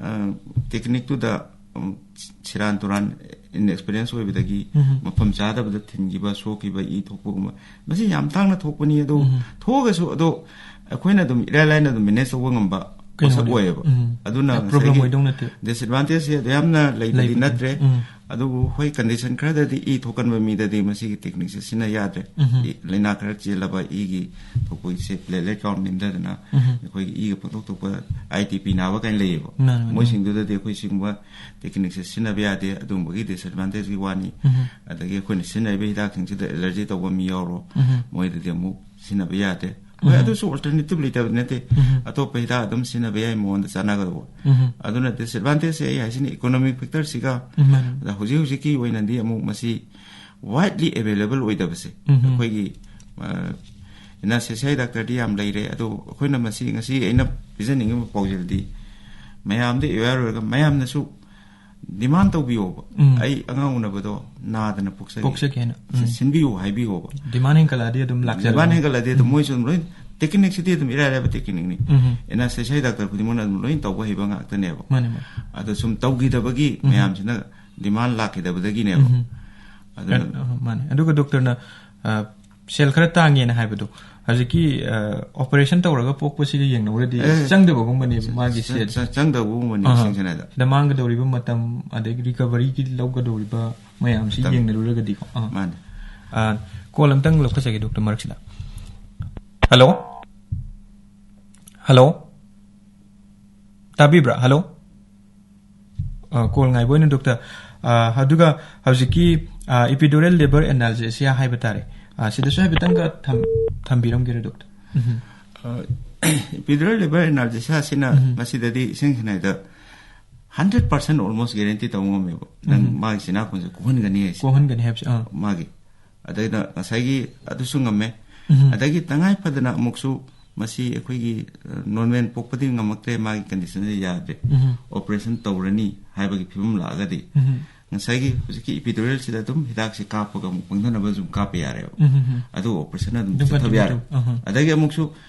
ꯑ, ꯇꯦꯛꯅꯤꯛꯇꯨꯗ, ꯎꯝ, ꯁꯦꯔꯥꯟ ꯇꯨꯔꯥꯟ, ꯏꯟꯑꯦꯛꯁꯄꯤꯔꯤꯌꯦꯟꯁ ꯑꯣꯏꯕꯗꯒꯤ ꯎꯝ꯫ ꯃꯐꯝ ꯆꯥꯗꯕꯗ ꯊꯤꯟꯈꯤꯕ, ꯁꯣꯛꯈꯤꯕ, ꯏ ꯊꯣꯛꯄꯒꯨꯝꯕ, ꯃꯁꯤ ꯌꯥꯝ ꯇꯥꯡꯅ ꯊꯣꯛꯄꯅꯤ꯫ ꯑꯗꯣ ꯎꯝ꯫ ꯊꯣꯛꯑꯒꯁꯨ, ꯑꯗꯣ ꯑꯩꯈꯣꯏꯅ ꯑꯗꯨꯝ ꯏꯔꯥꯏ ꯂꯥꯏꯅ ꯑꯗꯨꯝ ꯃꯦꯅꯦꯖ ꯇꯧꯕ ꯉꯝꯕ ꯄꯣꯠꯁꯛ ꯀꯩꯅꯣꯅꯦ꯫ ꯑꯣꯏꯌꯦꯕ꯫ ꯎꯝ꯫ ꯑꯗꯨꯅ ꯄ꯭ꯔꯣꯕ꯭ꯂꯦꯝ ꯉꯁꯥꯏꯒꯤ ꯑꯣꯏꯗꯧ ꯅꯠꯇꯦ꯫ ꯗꯤꯁꯑꯦꯗꯚꯥꯟꯇꯦꯖꯁꯦ ꯑꯗꯨ ꯌꯥꯝꯅ ꯂꯩꯕꯗꯤ ꯂꯩꯕꯗꯤ꯫ ꯅꯠꯇ꯭ꯔꯦ꯫ ꯎꯝ꯫ ꯑꯗꯨꯕꯨ ꯍꯣꯏ, ꯀꯟꯗꯤꯁꯟ ꯈꯔꯗꯗꯤ ꯏ ꯊꯣꯛꯀꯟꯕ ꯃꯤꯗꯗꯤ ꯃꯁꯤꯒꯤ ꯇꯦꯛꯅꯤꯛꯁꯦ ꯁꯤꯖꯤꯟꯅ ꯌꯥꯗ꯭ꯔꯦ꯫ ꯎꯝ꯫ ꯏ, ꯂꯥꯏꯅꯥ ꯈꯔ ꯆꯦꯜꯂꯕ ꯏꯒꯤ ꯊꯣꯛꯄꯒꯤꯁꯦ, ꯄ꯭ꯂꯦꯠꯂꯦꯠ ꯀꯥꯎꯟ ꯅꯦꯝꯊꯗꯅ ꯎꯝ꯫ ꯑꯩꯈꯣꯏꯒꯤ ꯏꯒ ꯄꯪꯊꯣꯛ ꯊꯣꯛꯄ, ꯑꯥꯏ ꯇꯤ ꯄꯤ ꯅꯥꯕ ꯀꯥꯏꯅ ꯂꯩꯌꯦꯕ꯫ ꯃꯥꯅꯦ, ꯃꯥꯅꯦ꯫ ꯃꯣꯏꯁꯤꯡꯗꯨꯗꯗꯤ ꯑꯩꯈꯣꯏ ꯁꯤꯒꯨꯝꯕ ꯇꯦꯛꯅꯤꯛꯁꯦ ꯁꯤꯖꯤꯟꯅꯕ ꯌꯥꯗꯦ꯫ ꯑꯗꯨꯝꯕꯒꯤ ꯗꯤꯁꯑꯦꯗꯚꯥꯟꯇꯦꯖꯀꯤ ꯋꯥꯅꯤ꯫ ꯎꯝ꯫ ꯑꯗꯒꯤ ꯑꯩꯈꯣꯏꯅ ꯁꯤꯖꯤꯟꯅꯔꯤꯕ ꯍꯤꯗꯥꯛꯁꯤꯡꯁꯤꯗ ꯑꯦꯂꯔꯖꯤ ꯇꯧꯕ ꯃꯤ ꯌꯥꯎꯔꯣ, ꯎꯝ꯫ ꯃꯣꯏꯗꯗꯤ ꯑꯃꯨꯛ ꯁꯤꯖꯤꯟꯅꯕ ꯌꯥꯗꯦ꯫ ꯍꯣꯏ, ꯎꯝ꯫ ꯑꯗꯨꯁꯨ ꯑꯣꯜꯇꯔꯅꯦꯇꯤꯚ ꯂꯩꯇꯕꯗꯤ ꯅꯠꯇꯦ꯫ ꯎꯝ꯫ ꯑꯇꯣꯞꯄ ꯍꯤꯗꯥꯛ ꯑꯗꯨꯝ ꯁꯤꯖꯤꯟꯅꯕ ꯌꯥꯏ, ꯃꯉꯣꯟꯗ ꯆꯥꯟꯅꯒꯗꯧꯕ꯫ ꯎꯝ꯫ ꯑꯗꯨꯅ ꯗꯤꯁꯑꯦꯗꯚꯥꯟꯇꯦꯖꯁꯦ ꯑꯩ ꯍꯥꯏꯁꯤꯅ ꯏꯀꯣꯅꯣꯃꯤꯛ ꯐꯦꯛꯇꯔꯁꯤꯒ, ꯎꯝ, ꯃꯥꯅꯦ꯫ ꯑꯗ ꯍꯧꯖꯤꯛ ꯍꯧꯖꯤꯛꯀꯤ ꯑꯣꯏꯅꯗꯤ ꯑꯃꯨꯛ ꯃꯁꯤ ꯋꯥꯏꯗꯂꯤ ꯑꯦꯚꯦꯂꯦꯕꯜ ꯑꯣꯏꯗꯕꯁꯦ, ꯎꯝ꯫ ꯑꯩꯈꯣꯏꯒꯤ, ꯑ, ꯑꯦꯅꯥꯁꯊꯦꯁꯤꯌꯥ ꯗꯥꯛꯇꯔꯗꯤ ꯌꯥꯝ ꯂꯩꯔꯦ, ꯑꯗꯣ ꯑꯩꯈꯣꯏꯅ ꯃꯁꯤ ꯉꯁꯤ ꯑꯩꯅ ꯄꯤꯖꯅꯤꯡꯉꯤꯕ ꯄꯥꯎꯖꯦꯜꯗꯤ ꯃꯌꯥꯝꯗ ꯑꯦꯋꯦꯌꯔ ꯑꯣꯏꯔꯒ ꯃꯌꯥꯝꯅꯁꯨ ꯗꯤꯃꯥꯟ ꯇꯧꯕꯤꯌꯣꯕ꯫ ꯎꯝ꯫ ꯑꯩ ꯑꯉꯥꯡ ꯎꯅꯕꯗꯣ ꯅꯥꯗꯅ ꯄꯣꯛꯆꯒꯦ꯫ ꯄꯣꯛꯆꯒꯦꯅ꯫ ꯁꯤ ꯎꯝ꯫ ꯁꯤꯟꯕꯤꯌꯨ ꯍꯥꯏꯕꯤꯌꯣꯕ꯫ ꯗꯤꯃꯥꯟ ꯍꯦꯟꯒꯠꯂꯛꯑꯗꯤ ꯑꯗꯨꯝ ꯂꯥꯛꯆꯔꯅꯤ꯫ ꯗꯤꯃꯥꯟ ꯍꯦꯟꯒꯠꯂꯛꯑꯗꯤ ꯑꯗꯨꯝ ꯎꯝ꯫ ꯃꯣꯏꯁꯨ ꯑꯗꯨꯝ ꯂꯣꯏ, ꯇꯦꯛꯅꯤꯛꯁꯤꯗꯤ ꯑꯗꯨꯝ ꯏꯔꯥꯏ ꯂꯥꯏꯕ ꯇꯦꯛꯅꯤꯛꯅꯤ꯫ ꯎꯝ꯫ ꯑꯦꯅꯥꯁꯊꯦꯁꯤꯌꯥ ꯗꯥꯛꯇꯔ ꯈꯨꯗꯤꯡꯃꯛꯅ ꯑꯗꯨꯝ ꯂꯣꯏ ꯇꯧꯕ ꯍꯩꯕ ꯉꯥꯛꯇꯅꯦꯕ꯫ ꯃꯥꯅꯦ, ꯃꯥꯅꯦ꯫ ꯑꯗꯣ ꯁꯨꯝ ꯇꯧꯈꯤꯗꯕꯒꯤ ꯎꯝ꯫ ꯃꯌꯥꯝꯁꯤꯅ ꯗꯤꯃꯥꯟ ꯂꯥꯛꯈꯤꯗꯕꯗꯒꯤꯅꯦꯕ꯫ ꯎꯝ꯫ ꯑꯗꯨꯅ ꯑ, ꯑ, ꯃꯥꯅꯦ꯫ ꯑꯗꯨꯒ ꯗꯣꯛꯇꯔꯅ, ꯑ, ꯁꯦꯜ ꯈꯔ ꯇꯥꯡꯉꯦꯅ ꯍꯥꯏꯕꯗꯣ, ꯍꯧꯖꯤꯛꯀꯤ, ꯑ, ꯑꯣꯄꯔꯦꯁꯟ ꯇꯧꯔꯒ ꯄꯣꯛꯄꯁꯤꯒ ꯌꯦꯡꯅꯧꯔꯗꯤ ꯑꯦ, ꯆꯪꯗꯕꯒꯨꯝꯕꯅꯦꯕ ꯃꯥꯒꯤ ꯆ-, ꯁꯦꯜ꯫ ꯆ-, ꯆꯪꯗꯕꯒꯨꯝꯕꯅꯤ, ꯑꯍꯥ꯫ ꯁꯦꯡꯅ ꯍꯥꯏꯗ꯫ ꯁꯤꯗ ꯃꯥꯡꯒꯗꯧꯔꯤꯕ ꯃꯇꯝ, ꯑꯗꯒꯤ ꯔꯤꯀꯚꯔꯤꯒꯤ ꯂꯧꯒꯗꯧꯔꯤꯕ ꯃꯌꯥꯝꯁꯤ ꯃꯇꯝ꯫ ꯌꯦꯡꯅꯔꯨꯔꯒꯗꯤꯀꯣ꯫ ꯑꯥ꯫ ꯃꯥꯅꯦ꯫ ꯑ, ꯀꯣꯜ ꯑꯝꯇꯪ ꯂꯧꯈꯠꯆꯒꯦ, ꯗꯣꯛꯇꯔ, ꯃꯔꯛꯁꯤꯗ꯫ ꯍꯜꯂꯣ? ꯍꯜꯂꯣ? ꯇꯥꯕꯤꯕ꯭ꯔꯥ? ꯍꯜꯂꯣ? ꯑ, ꯀꯣꯜ ꯉꯥꯏꯕ ꯑꯣꯏꯅ, ꯗꯣꯛꯇꯔ꯫ ꯑ, ꯑꯗꯨꯒ ꯍꯧꯖꯤꯛꯀꯤ, ꯑ, epidural labor analgesia ꯍꯥꯏꯕ ꯇꯥꯔꯦ꯫ ꯑ, ꯁꯤꯗꯁꯨ ꯍꯥꯏꯐꯦꯠꯇꯪꯒ ꯊꯝ-, ꯊꯝꯕꯤꯔꯝꯒꯦꯔꯥ, ꯗꯣꯛꯇꯔ? ꯎꯝ꯫ ꯑ, epidural labor analgesia ꯑꯁꯤꯅ ꯎꯝ꯫ ꯃꯁꯤꯗꯗꯤ ꯏꯁꯦꯡ ꯁꯦꯡꯅ ꯍꯥꯏꯗ hundred percent almost guarantee ꯇꯧꯕ ꯉꯝꯃꯦꯕ꯫ ꯅꯪ ꯎꯝ꯫ ꯃꯥꯒꯤ ꯆꯤꯅꯥ ꯈꯣꯟꯁꯦ ꯀꯣꯛꯍꯟꯒꯅꯤ ꯍꯥꯏꯁꯦ꯫ ꯀꯣꯛꯍꯟꯒꯅꯤ ꯍꯥꯏꯕꯁꯦ, ꯑꯥ꯫ ꯃꯥꯒꯤ꯫ ꯑꯗꯩꯗ ꯉꯁꯥꯏꯒꯤ ꯑꯗꯨꯁꯨ ꯉꯝꯃꯦ꯫ ꯎꯝ꯫ ꯑꯗꯒꯤ ꯇꯉꯥꯏ ꯐꯗꯅ ꯑꯃꯨꯛꯁꯨ ꯃꯁꯤ ꯑꯩꯈꯣꯏꯒꯤ, ꯑ, ꯅꯣꯔꯃꯦꯜ ꯄꯣꯛꯄꯗꯤ ꯉꯝꯃꯛꯇ꯭ꯔꯦ, ꯃꯥꯒꯤ ꯀꯟꯗꯤꯁꯟꯁꯦ ꯌꯥꯗ꯭ꯔꯦ, ꯎꯝ꯫ ꯑꯣꯄꯔꯦꯁꯟ ꯇꯧꯔꯅꯤ ꯍꯥꯏꯕꯒꯤ ꯐꯤꯕꯝ ꯂꯥꯛꯑꯒꯗꯤ, ꯎꯝ꯫ ꯉꯁꯥꯏꯒꯤ ꯍꯧꯖꯤꯛꯀꯤ ꯏꯄꯤꯗꯨꯔꯦꯜꯁꯤꯗ ꯑꯗꯨꯝ ꯍꯤꯗꯥꯛꯁꯦ ꯀꯥꯞꯄꯒ ꯑꯃꯨꯛ ꯄꯪꯊꯅꯕ ꯑꯗꯨꯝ ꯀꯥꯞꯄ ꯌꯥꯔꯦꯕ꯫ ꯎꯝ, ꯎꯝ, ꯎꯝ꯫ ꯑꯗꯨ ꯑꯣꯄꯔꯦꯁꯟ ꯑꯗꯨꯝ ꯑꯗꯨꯝ ꯆꯠꯊꯕ ꯌꯥꯔꯦ꯫ ꯀꯟꯇꯤꯅ꯭ꯌꯨ ꯇꯧ-, ꯑꯍ꯫ ꯑꯗꯒꯤ ꯑꯃꯨꯛꯁꯨ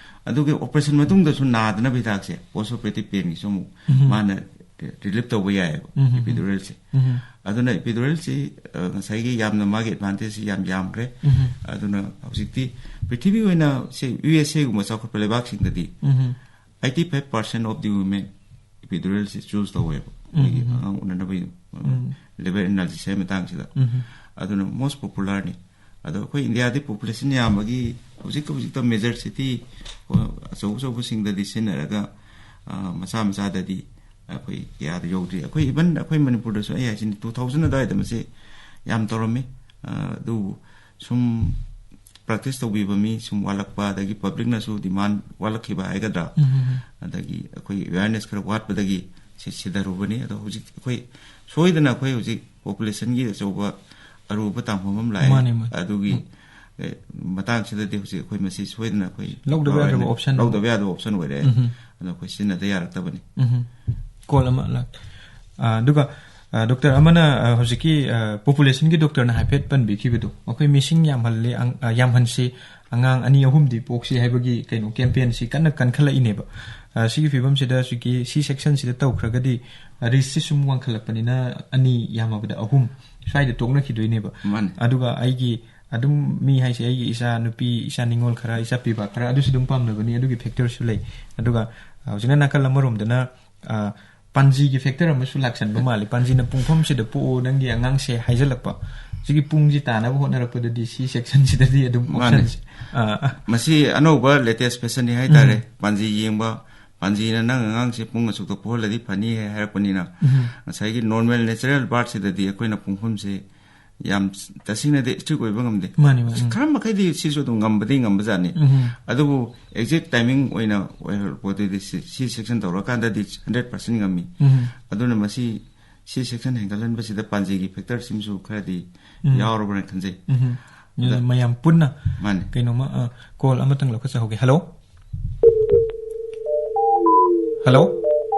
ꯑꯗꯨꯒꯤ ꯑꯣꯄꯔꯦꯁꯟ ꯃꯇꯨꯡꯗꯁꯨ ꯅꯥꯗꯅꯕ ꯍꯤꯗꯥꯛꯁꯦ, ꯄꯣꯁ ꯑꯣꯄꯔꯦꯇꯤꯚ ꯄꯦꯟꯒꯤꯁꯨ ꯑꯃꯨꯛ ꯎꯝ꯫ ꯃꯥꯅ ꯔꯤꯂꯤꯐ ꯇꯧꯕ ꯌꯥꯏꯑꯕ, ꯎꯝ, ꯎꯝ, ꯎꯝ꯫ ꯏꯄꯤꯗꯨꯔꯦꯜꯁꯦ꯫ ꯎꯝ꯫ ꯑꯗꯨꯅ ꯏꯄꯤꯗꯨꯔꯦꯜꯁꯤ, ꯑ, ꯉꯁꯥꯏꯒꯤ ꯌꯥꯝꯅ ꯃꯥꯒꯤ ꯑꯦꯗꯚꯥꯟꯇꯦꯖꯁꯤ ꯌꯥꯝ ꯌꯥꯝꯈ꯭ꯔꯦ꯫ ꯎꯝ꯫ ꯑꯗꯨꯅ ꯍꯧꯖꯤꯛꯇꯤ ꯄ꯭ꯔꯤꯊꯤꯕꯤ ꯑꯣꯏꯅ ꯁꯤ ꯌꯨ ꯑꯦꯁ ꯑꯦꯒꯨꯝꯕ ꯆꯥꯎꯈꯠꯄ ꯂꯩꯕꯥꯛꯁꯤꯡꯗꯗꯤ ꯎꯝ꯫ eighty five percent of the women ꯏꯄꯤꯗꯨꯔꯦꯜꯁꯤ ꯆꯨꯁ ꯇꯧꯋꯦꯕ꯫ ꯑꯩꯈꯣꯏꯒꯤ ꯎꯝ, ꯎꯝ꯫ ꯑꯉꯥꯡ ꯎꯅꯅꯕꯒꯤ, ꯑ, ꯎꯝ꯫ ꯂꯦꯕꯔ ꯑꯦꯟ ꯅꯥꯔꯖꯤ ꯁꯦꯝꯕ ꯃꯇꯥꯡꯁꯤꯗ꯫ ꯎꯝ꯫ ꯑꯗꯨꯅ most popular ꯅꯤ꯫ ꯑꯗꯣ ꯑꯩꯈꯣꯏ ꯏꯟꯗꯤꯌꯥꯗꯤ ꯄꯣꯄꯨꯂꯦꯁꯟ ꯌꯥꯝꯕꯒꯤ ꯍꯧꯖꯤꯛ ꯍꯧꯖꯤꯛꯇ ꯃꯦꯖꯔ ꯁꯤꯇꯤ, ꯑ, ꯑꯆꯧ ꯑꯆꯧꯕꯁꯤꯡꯗꯗꯤ ꯁꯤꯖꯤꯟꯅꯔꯒ, ꯑ, ꯃꯆꯥ ꯃꯆꯥꯗꯗꯤ ꯑꯩꯈꯣꯏ ꯀꯌꯥꯗ ꯌꯧꯗ꯭ꯔꯤ꯫ ꯑꯩꯈꯣꯏ ꯏꯚꯟ ꯑꯩꯈꯣꯏ ꯃꯅꯤꯄꯨꯔꯗꯁꯨ ꯑꯩ ꯍꯥꯏꯁꯤꯅꯤ, two thousand ꯑꯗꯨꯋꯥꯏꯗ ꯃꯁꯤ ꯌꯥꯝ ꯇꯧꯔꯝꯃꯤ꯫ ꯑ, ꯑꯗꯨꯕꯨ ꯁꯨꯝ ꯄ꯭ꯔꯦꯛꯇꯤꯁ ꯇꯧꯕꯤꯕ ꯃꯤ ꯁꯨꯝ ꯋꯥꯠꯂꯛꯄ, ꯑꯗꯒꯤ ꯄꯕ꯭ꯂꯤꯛꯅꯁꯨ ꯗꯤꯃꯥꯟ ꯋꯥꯠꯂꯛꯈꯤꯕ ꯍꯥꯏꯒꯗ꯭ꯔꯥ, ꯎꯝ, ꯎꯝ, ꯎꯝ꯫ ꯑꯗꯒꯤ ꯑꯩꯈꯣꯏ ꯑꯦꯋꯦꯌꯔꯅꯦꯁ ꯈꯔ ꯋꯥꯠꯄꯗꯒꯤ ꯁꯤ ꯁꯤꯊꯔꯨꯕꯅꯤ꯫ ꯑꯗꯣ ꯍꯧꯖꯤꯛ ꯑꯩꯈꯣꯏ ꯁꯣꯏꯗꯅ ꯑꯩꯈꯣꯏ ꯍꯧꯖꯤꯛ ꯄꯣꯄꯨꯂꯦꯁꯟꯒꯤ ꯑꯆꯧꯕ ꯑꯔꯨꯕ ꯇꯥꯡꯐꯝ ꯑꯃ ꯂꯥꯛꯑꯦ꯫ ꯃꯥꯅꯦ, ꯃꯥꯅꯦ꯫ ꯑꯗꯨꯒꯤ, ꯎꯝ꯫ ꯑꯦ, ꯃꯇꯥꯡꯁꯤꯗꯗꯤ ꯍꯧꯖꯤꯛ ꯑꯩꯈꯣꯏ ꯃꯁꯤ ꯁꯣꯏꯗꯅ ꯑꯩꯈꯣꯏ ꯂꯧꯗꯕ ꯌꯥꯗꯕ ꯂꯧꯔ-, option ꯑꯃ꯫ ꯂꯧꯗꯕ ꯌꯥꯗꯕ option ꯑꯣꯏꯔꯦ꯫ ꯎꯝ, ꯎꯝ꯫ ꯑꯗꯣ ꯑꯩꯈꯣꯏ ꯁꯤꯖꯤꯟꯅꯗ ꯌꯥꯔꯛꯇꯕꯅꯤ꯫ ꯎꯝ꯫ ꯀꯣꯜ ꯑꯃ ꯂꯥꯛ-, ꯑ, ꯑꯗꯨꯒ, ꯑ, ꯗꯣꯛꯇꯔ ꯑꯃꯅ, ꯑ, ꯍꯧꯖꯤꯛꯀꯤ, ꯑ, ꯄꯣꯄꯨꯂꯦꯁꯟꯒꯤ ꯗꯣꯛꯇꯔꯅ ꯍꯥꯏꯐꯦꯠ ꯄꯟꯕꯤꯈꯤꯕꯗꯣ, ꯑꯩꯈꯣꯏ ꯃꯤꯁꯤꯡ ꯌꯥꯝꯍꯜꯂꯦ, ꯑꯪ-, ꯑ, ꯌꯥꯝꯍꯟꯁꯤ, ꯑꯉꯥꯡ ꯑꯅꯤ ꯑꯍꯨꯝꯗꯤ ꯄꯣꯛꯁꯤ ꯍꯥꯏꯕꯒꯤ ꯀꯩꯅꯣ ꯀꯦꯝꯄꯦꯟꯁꯤ ꯀꯟꯅ ꯀꯟꯈꯠꯂꯛꯏꯅꯦꯕ꯫ ꯑ, ꯁꯤꯒꯤ ꯐꯤꯕꯝꯁꯤꯗ ꯍꯧꯖꯤꯛꯀꯤ ꯁꯤ ꯁꯦꯛꯁꯟꯁꯤꯗ ꯇꯧꯈ꯭ꯔꯒꯗꯤ, ꯑ, ꯔꯤꯁꯛꯁꯤ ꯁꯨꯝ ꯋꯥꯡꯈꯠꯂꯛꯄꯅꯤꯅ ꯑꯅꯤ ꯌꯥꯝꯃꯕꯗ ꯑꯍꯨꯝ ꯁ꯭ꯋꯥꯏꯗ ꯇꯣꯛꯅꯈꯤꯗꯣꯏꯅꯦꯕ꯫ ꯃꯥꯅꯦ꯫ ꯑꯗꯨꯒ ꯑꯩꯒꯤ ꯑꯗꯨꯝ ꯃꯤ ꯍꯥꯏꯁꯦ ꯑꯩꯒꯤ ꯏꯆꯥ ꯅꯨꯄꯤ, ꯏꯆꯥ ꯅꯤꯉꯣꯜ ꯈꯔ, ꯏꯆꯥ ꯄꯤꯕꯥꯛ ꯈꯔ ꯑꯗꯨꯁꯨ ꯑꯗꯨꯝ ꯄꯥꯝꯅꯕꯅꯤ, ꯑꯗꯨꯒꯤ ꯐꯦꯛꯇꯔꯁꯨ ꯂꯩ꯫ ꯑꯗꯨꯒ, ꯑ, ꯍꯧꯖꯤꯛꯅ ꯅꯥꯀꯜ ꯑꯃꯔꯣꯝꯗꯅ, ꯑ, ꯄꯥꯟꯖꯤꯒꯤ ꯐꯦꯛꯇꯔ ꯑꯃꯁꯨ ꯂꯥꯛꯁꯟꯕ ꯃꯥꯜꯂꯤ꯫ ꯄꯥꯟꯖꯤꯅ ꯄꯨꯡꯐꯝꯁꯤꯗ ꯄꯣꯛꯑꯣ ꯅꯪꯒꯤ ꯑꯉꯥꯡꯁꯦ ꯍꯥꯏꯖꯜꯂꯛꯄ꯫ ꯁꯤꯒꯤ ꯄꯨꯡꯁꯤ ꯇꯥꯅꯕ ꯍꯣꯠꯅꯔꯛꯄꯗꯗꯤ ꯁꯤ ꯁꯦꯛꯁꯟꯁꯤꯗꯗꯤ ꯑꯗꯨꯝ ꯃꯥꯅꯦ꯫ ꯑꯣꯞꯁꯟꯁꯦ, ꯑ, ꯑ꯫ ꯃꯁꯤ ꯑꯅꯧꯕ latest fashion ꯅꯤ ꯍꯥꯏꯇꯥꯔꯦ꯫ ꯎꯝ꯫ ꯄꯥꯟꯖꯤ ꯌꯦꯡꯕ, ꯄꯥꯟꯖꯤꯅ ꯅꯪ ꯑꯉꯥꯡꯁꯦ ꯄꯨꯡ ꯑꯁꯨꯛꯇ ꯄꯣꯛꯍꯜꯂꯗꯤ ꯐꯅꯤ ꯍꯥꯏꯔꯛꯄꯅꯤꯅ, ꯎꯝ꯫ ꯉꯁꯥꯏꯒꯤ normal natural birth ꯁꯤꯗꯗꯤ ꯑꯩꯈꯣꯏꯅ ꯄꯨꯡꯐꯝꯁꯦ ꯌꯥꯝ ꯇꯁꯦꯡꯅꯗꯤ strict ꯑꯣꯏꯕ ꯉꯝꯗꯦ꯫ ꯃꯥꯅꯤ, ꯃꯥꯅꯤ, ꯎꯝ꯫ ꯈꯔ ꯃꯈꯩꯗꯤ ꯁꯤꯁꯨ ꯑꯗꯨꯝ ꯉꯝꯕꯗꯤ ꯉꯝꯕꯖꯥꯠꯅꯤ꯫ ꯎꯝ꯫ ꯑꯗꯨꯕꯨ exact timing ꯑꯣꯏꯅ ꯑꯣꯏꯍꯜꯂꯛꯄꯗꯗꯤ ꯁꯤ, ꯁꯤ ꯁꯦꯛꯁꯟ ꯇꯧꯔꯀꯥꯟꯗꯗꯤ hundred percent ꯉꯝꯃꯤ꯫ ꯎꯝ꯫ ꯑꯗꯨꯅ ꯃꯁꯤ ꯁꯤ ꯁꯦꯛꯁꯟ ꯍꯦꯟꯒꯠꯍꯟꯕꯁꯤꯗ ꯄꯥꯟꯖꯤꯒꯤ ꯐꯦꯛꯇꯔꯁꯤꯡꯁꯨ ꯈꯔꯗꯤ ꯎꯝ꯫ ꯌꯥꯎꯔꯕ꯭ꯔꯅ ꯈꯟꯖꯩ꯫ ꯎꯝ꯫ ꯑꯗ ꯃꯌꯥꯝ ꯄꯨꯟꯅ ꯃꯥꯅꯤ꯫ ꯀꯩꯅꯣꯝꯃ, ꯑ, ꯀꯣꯜ ꯑꯃꯇꯪ ꯂꯧꯈꯠꯆꯍꯧꯒꯦ꯫ ꯍꯜꯂꯣ? ꯍꯜꯂꯣ?